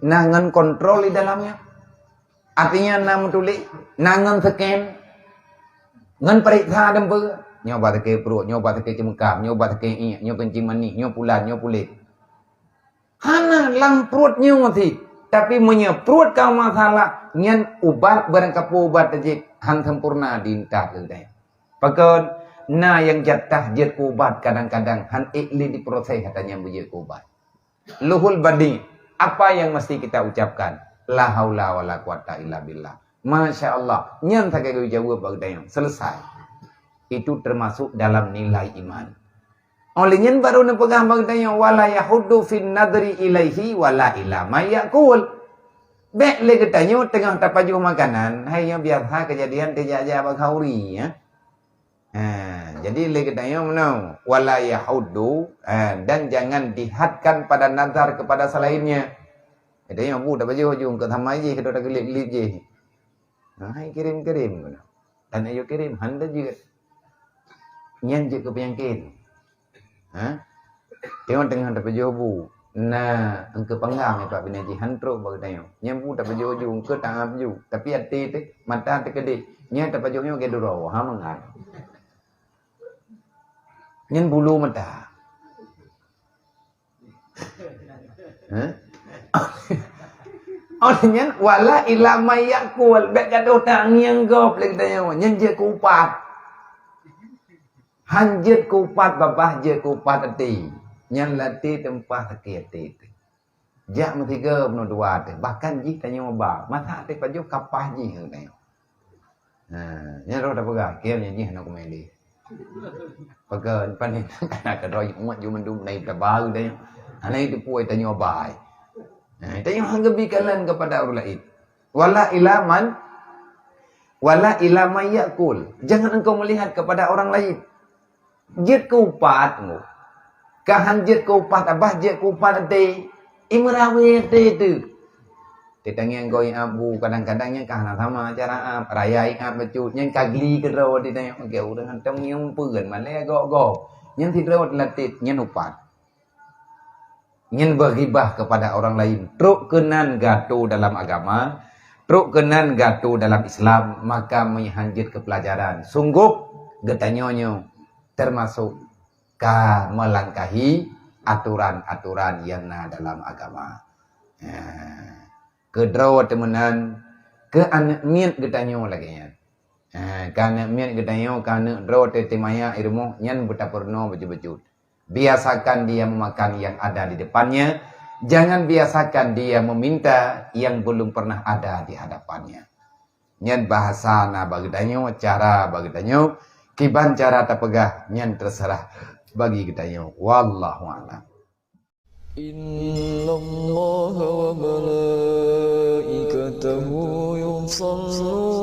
Na ngon kontrol di dalamnya. Artinya na meutuléh, na ngon scan, ngon peuriksa dan pe-, nyoe ubat sakét pruet, nyoe ubat sakét ceumeukam, nyoe ubat sakét iek, nyoe keuncing manéh, nyoe pulan, nyoe puléh. Hana lam pruet nyoe sit. Tapi meunyoe pruet ka masalah, nyan ubat barang kapeue ubat tajék han sempurna diintat lé geutanyoe. Pakon na nyang jatah jeuet keu ubat kadang-kadang han ék lé diproses ata nyan beujeuet keu ubat. Luhul badi, apa yang mesti kita ucapkan? La haula wala quwata illa billah. Masya Allah. Nyan sagai geujaweueb bak geutanyoe. Selesai. Itu termasuk dalam nilai iman. Oleh nyan baru neupeugah bak geutanyoe, "Wala yahuddu fin nadri ilaihi wala ila ma ya'kul." Bèk lé geutanyoe teungoh tapajoh makanan, hai nyoe biasa kejadian teuh jak-jak bak khauri, ya. Ha, jadi lé geutanyoe meunoe, "Wala yahuddu", ha, dan jangan dihadkan pada nazar kepada selainnya. Geutanyoe bu tapajoh ju keu sama jih, keu tageulip-gelip jih. Ha, hai kirim-kirim keunoe. Dan ayo kirim, han tajeuet. Nyan jeuet keu peunyakét. Ha? Teungoh-teungoh tapajoh bu. Na, eungkeu panggang nibak binéh jih han trok bak geutanyoe. Nyan bu tapajoh ju, eungkeu taab ju. Tapi até teuh, mata teukeudéh. Nyan tapajoh nyoe lagèe duroe, ha mangat. Nyan bulu mata. Ha? Oh nyan, wala ila ma ya'kul. Bèk gadoh tangieng gob lé geutanyoe. Nyan jeuet keu upat. Han jeuet keu upat babah, jeuet keu upat até. Nyan lam até teumpah sakét até teuh. Jak meusigoe bunoe dua teuh. Bahkan jih tanyoe ba. Masa até pajoh kapah jih tanyoe. Ha, nyan roh tapeugah, "Kieu nyan jih hana kumè lé." Pakon, pane na keudroe umat ju mandum na ita bau deh. Hana itu puai tanyoe bai. Ha, tanyoe han geubi kalon kepada ureueng laén. Wala ila man, wala ila man ya'kul. Jangan engkau melihat kepada orang lain. Jeuet keu upat nyoe. Ka han jeuet keu upat abah, jeuet keu upat até. Imeurawé até teuh. Teutangieng goe iab bu, kadang-kadang nyan ka hana sama cara ab. Raya iab bacut, nyan ka gli keudroe teutangieng. Oke, ureueng hantom ngieng peuen, malèe gob-gob. Nyan sidroe teulatét, nyan upat. Nyan berghibah kepada orang lain. Trok keunan gato dalam agama, trok keunan gato dalam Islam, maka meuhanjeuet keu pelajaran. Sungguh geutanyoe nyoe termasuk ka melangkahi aturan-aturan yang na dalam agama. Ha. Keudroe teumeunan keu aneuk miet geutanyoe lagèe nyan. Ha, keu aneuk miet geutanyoe, keu aneuk droe teuh maya i rumoh nyan beutapeurunoe bacut-bacut. Biasakan dia memakan yang ada di depannya, jangan biasakan dia meminta yang belum pernah ada di hadapannya. Nyan bahasa na bak geutanyoe, cara bak geutanyoe, Kiban cara tapeugah nyan teuseurah bagi geutanyoe. Wallahu a'lam. إن الله وملائكته يصلون